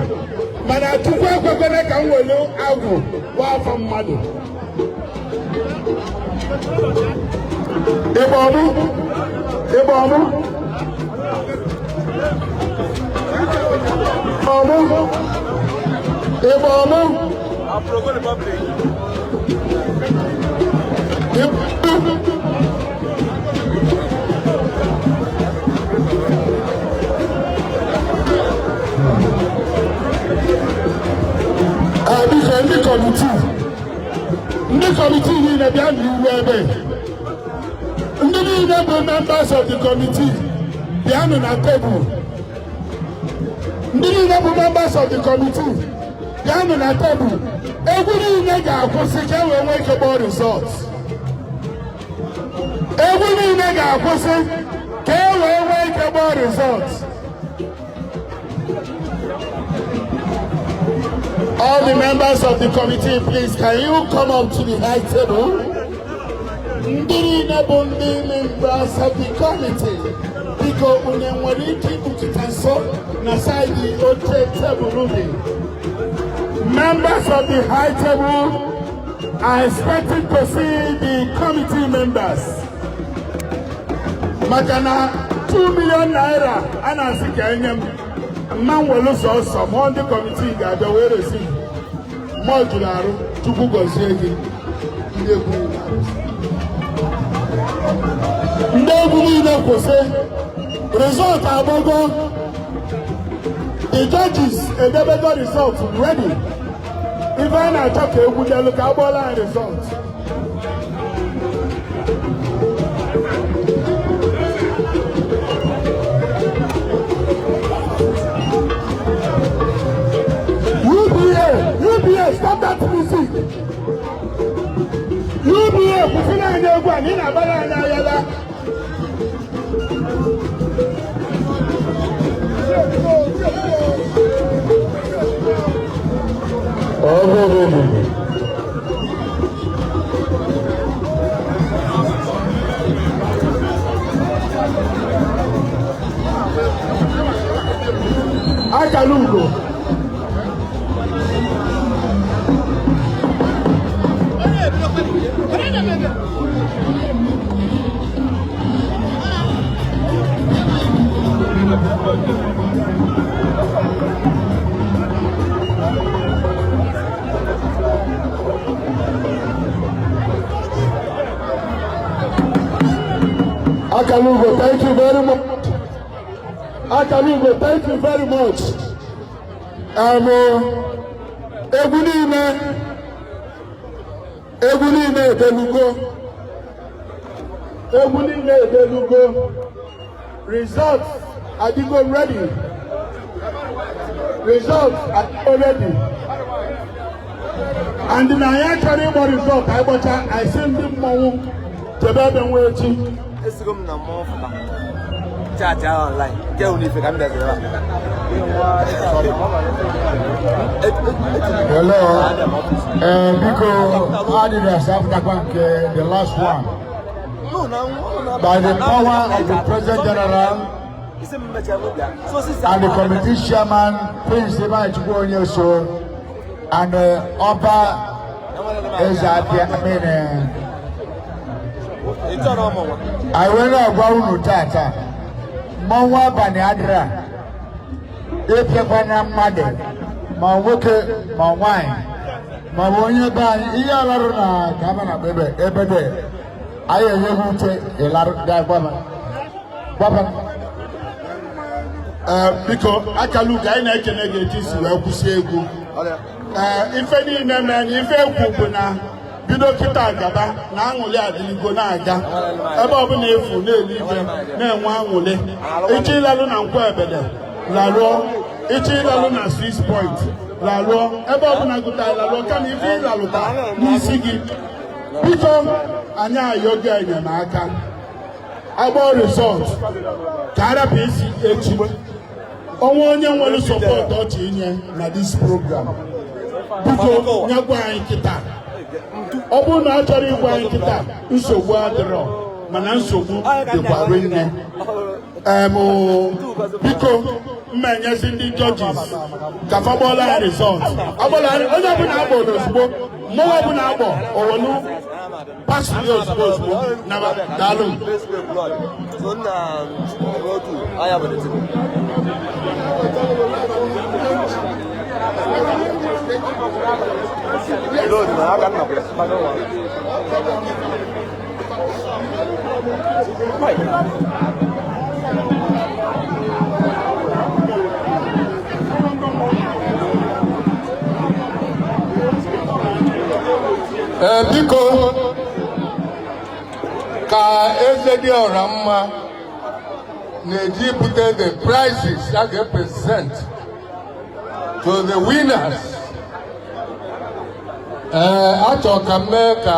mana Chukwu ekwekwana ka m were agwụ gba afa mmadụ. Ịgba ọmụ, ịgba ọmụ, ọmụ, ịgba ọmụ. Aproko Republic. Ịgba. Biko, ndị committee niile, bịa n'iru ebe. Ndị niile bụ members of the committee, bịanụ na tebụl. Ndị niile bụ members of the committee, bịanụ na tebụl. Egwu niile ga-akwụsị ka e wee nwee ike kpọọ result. Egwu niile ga-akwụsị ka e wee nwee ike kpọọ result. All the members of the committee, please, can you come up to the high table? Ndị niile bụ ndị members of the committee, biko, unu nwere ike ikpukịta nso na side oche tebụl dị. Members of the high table are expected to see the committee members. Maka na 2 million naira a na-asị ka enye m mma nwelu sọsọ ma ndị committee ga-abịa wee resi mmụọ juru arụ. Chukwu gọzie gị. Ndị egwu niile akwụsị. Ndị egwu niile kwụsị. Result agbago. The judges edebego result ready. Ife a na-achọ ka egwu delu ka agbọọla anyị result. UBA, UBA, stop that music. UBA, kwụsịrị anyị egwu a na ị na-agbara anyị ayala. Akala ugo. Akalugo, thank you very much. Akalugo, thank you very much. Egwu niile edelugo. Egwu niile edelugo. Results adịgo ready. Results adịgo ready. And na anyị achọrọ ịgbọ result anyị gbọcha, anyị sị ndị mmọnwụ jebe ebe nwa echi. Esigo m na mmọnwụ fụta chat ahụ online nke wụ n'ife ka m bịaziri ebe a. Hello. Biko, Adidas after nke the last one. By the power of the President General and the committee chairman, Prince Ibrahim Onyeso, and Oba Ezapia, I mean, anyị wee na-agwa unu tata, mmọnwụ abalị adịra ịpịakwana mmadụ, ma nwoke ma nwaanyị ma ọ bụ onye be anyị. Ihe alarụ na ka aba na ebe ebe dị anyị enyeghị ute ịlarụ ga gwaba gwaba. Ee, biko, Akalugo, anyị na-ekene gị etu isi wee kwụsị egwu. Ee, ife niile mere na ife ekwu bụ na bido kịta gaba na aṅụlị adịligo na-aga ebe ọbụla efu na-eli ife na-enwe aṅụlị. Ịchọ ịlalụ na Nkwa Ebede, lalụọ. Ịchọ ịlalụ na Swiss Point, lalụọ. Ebe ọbụla gụta lalụọ, kama ife ịlalụta n'isi gị. Biko, anyị ayọ gị enyemaka, agbọ result ka arapụ isi echi. Ọnwa onye nwere support ọchị inye na this program, biko nyegwa anyị kịta. Ọ bụrụ na ọ chọrọ ịgwa anyị kịta, nsogbu adịrọ, mana nsogbu dịkwa rinne. Biko, mma enyezi ndị judges ka fa gbọọla ya result. Agbọla onye ọbụla agbọ ozugbo, mmọnwụ ọbụla agbọ owelu pasiri ozugbo ozugbo na. Daalụ. So nna otu anya bụ the thing. Load na aka nna bụ. Ee, biko, ka eze dị ọra mma na-eji bute the prizes a ga-present to the winners. Ee, achọ ka m mee ka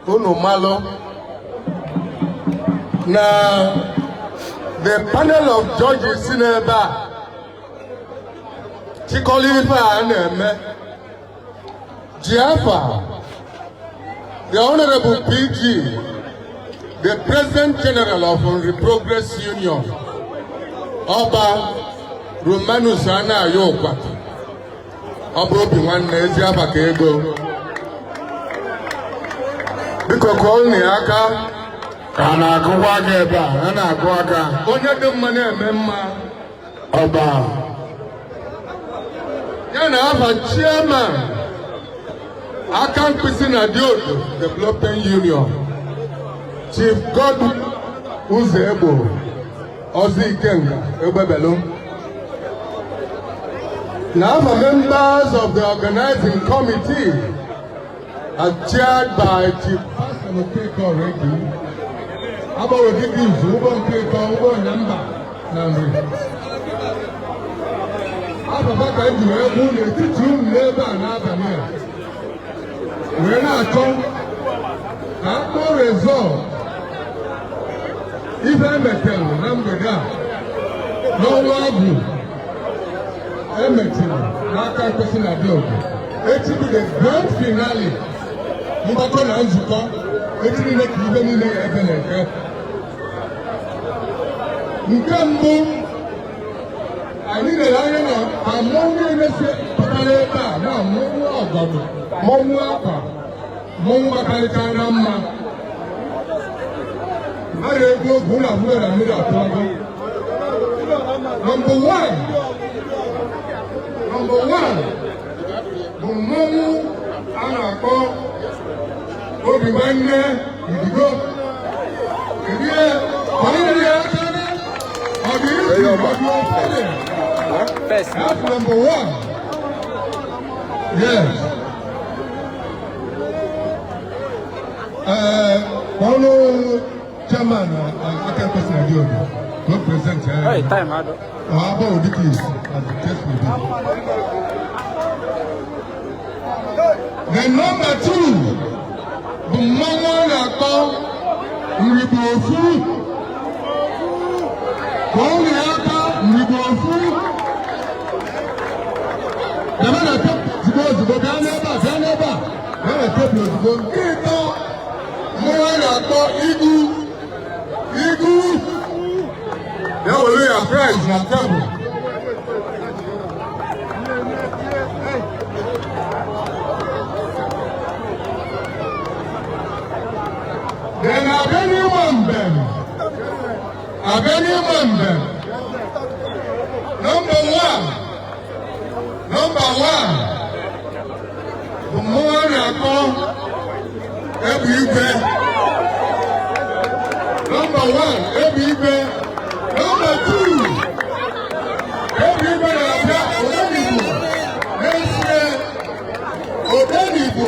unu malụ na the panel of judges si n'ebe a chịkọrọ ife a na-eme ji afa the Honorable PG, the President General of the Progress Union, Ọba Romanus Anayo Ụkwata, ọ bụ obi nwanne ezi afa ka ego. Biko kụọ unu ya aka. A na-akụkwa aka ebe a, a na-akụ aka. Onye dị mma na-eme mma. Ọba. Ya na afa chairman Aka Mkpisi na Diodo Development Union, Chief Godwin Uzoegbo, Ọzọ Ikenga Egbebelu. Now the members of the organizing committee are chaired by Chief Pastor Okeke Oregi, Agbaro Dike Izu, ụgbọ nke ịtọ, ụgbọ Nyamba na Nri. Ababa ka m ji wee kwụ n'etiti unu n'ebe a n'abalị a, wee na-achọ ka a kpọọ result ife emetere na mgbede a n'ọnwa agwụ emechiri n'Aka Mkpịsị na Diogo. Echi bụ the grand finale, mgbakọ na nzukọ. Echi niile ka ibe niile ya ebe na-eke. Nke mbụ, anyị lere anya na ka mmọnwụ niile si pụtara ebe a na mmọnwụ ọgọdọ, mmọnwụ akwa, mmọnwụ makarịchara na mma. A na-egwu ogwu ụlọ abụọ na mmiri atụwago. Number one, number one bụ mmọnwụ a na-akpọ Obi Nwanne Idigo. Kedu ihe ya aka ọ dị izu ọ dị ofele? First. That's number one. Yes. Ọnụ chairman Aka Mkpịsị na Diogo go present. Hey, time, Ado. Or Abba Odiki, as the case may be. The number two bụ mmanwụ a na-akpọ Nrigbo Ofu. Ka ọ nwere aka Nrigbo Ofu. Bịa na tebụl ozugbo ozugbo, bịa n'ebe a, bịa n'ebe a. Bịa na tebụl ozugbo. Nke ịtọ, mmanwụ a na-akpọ Igu. Igu. Bịa were ya prize na tebụl. Then abịa n'ịma mbem. Abịa n'ịma mbem. Number one. Number one. Bụ mmụọ a na-akpọ Egbe Igwe. Number one, Egbe Igwe. Number two, Egbe Igwe na-abịa Odenigbo. N'ezie, Odenigbo.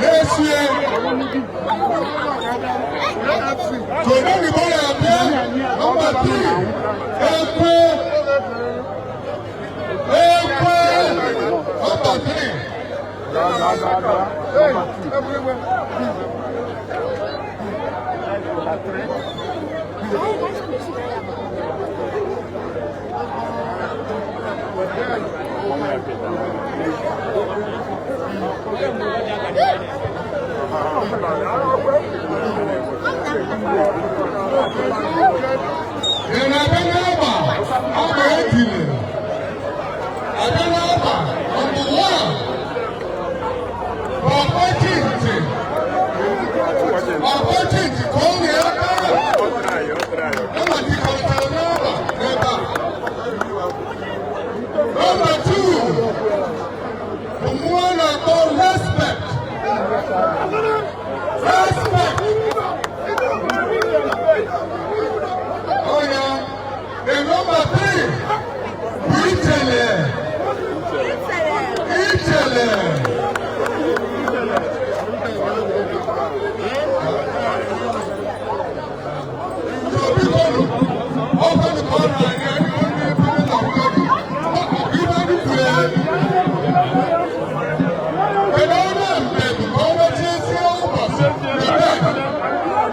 N'ezie, Odenigbo na-abịa. Number three, Ekwe. Ekwe. Number three. Ị na-abịa n'ọgba agba etiri. Abịa n'ọgba, number one. Ọkpọchi ntị. Ọkpọchi ntị ka ọ na-ebe. Ụlọ jikọtara n'ọgba n'ebe a. Number two, bụ mmụọ na-akpọ Respect. Respect. Oh yeah. The number three, bụ Ichele. Ichele. So biko, open the corner and onye ebe na ụgọdụ. Ibe anyị kwuru ya. Kedu onye mbem ka ọ wechezie ụbọchị? Ebee?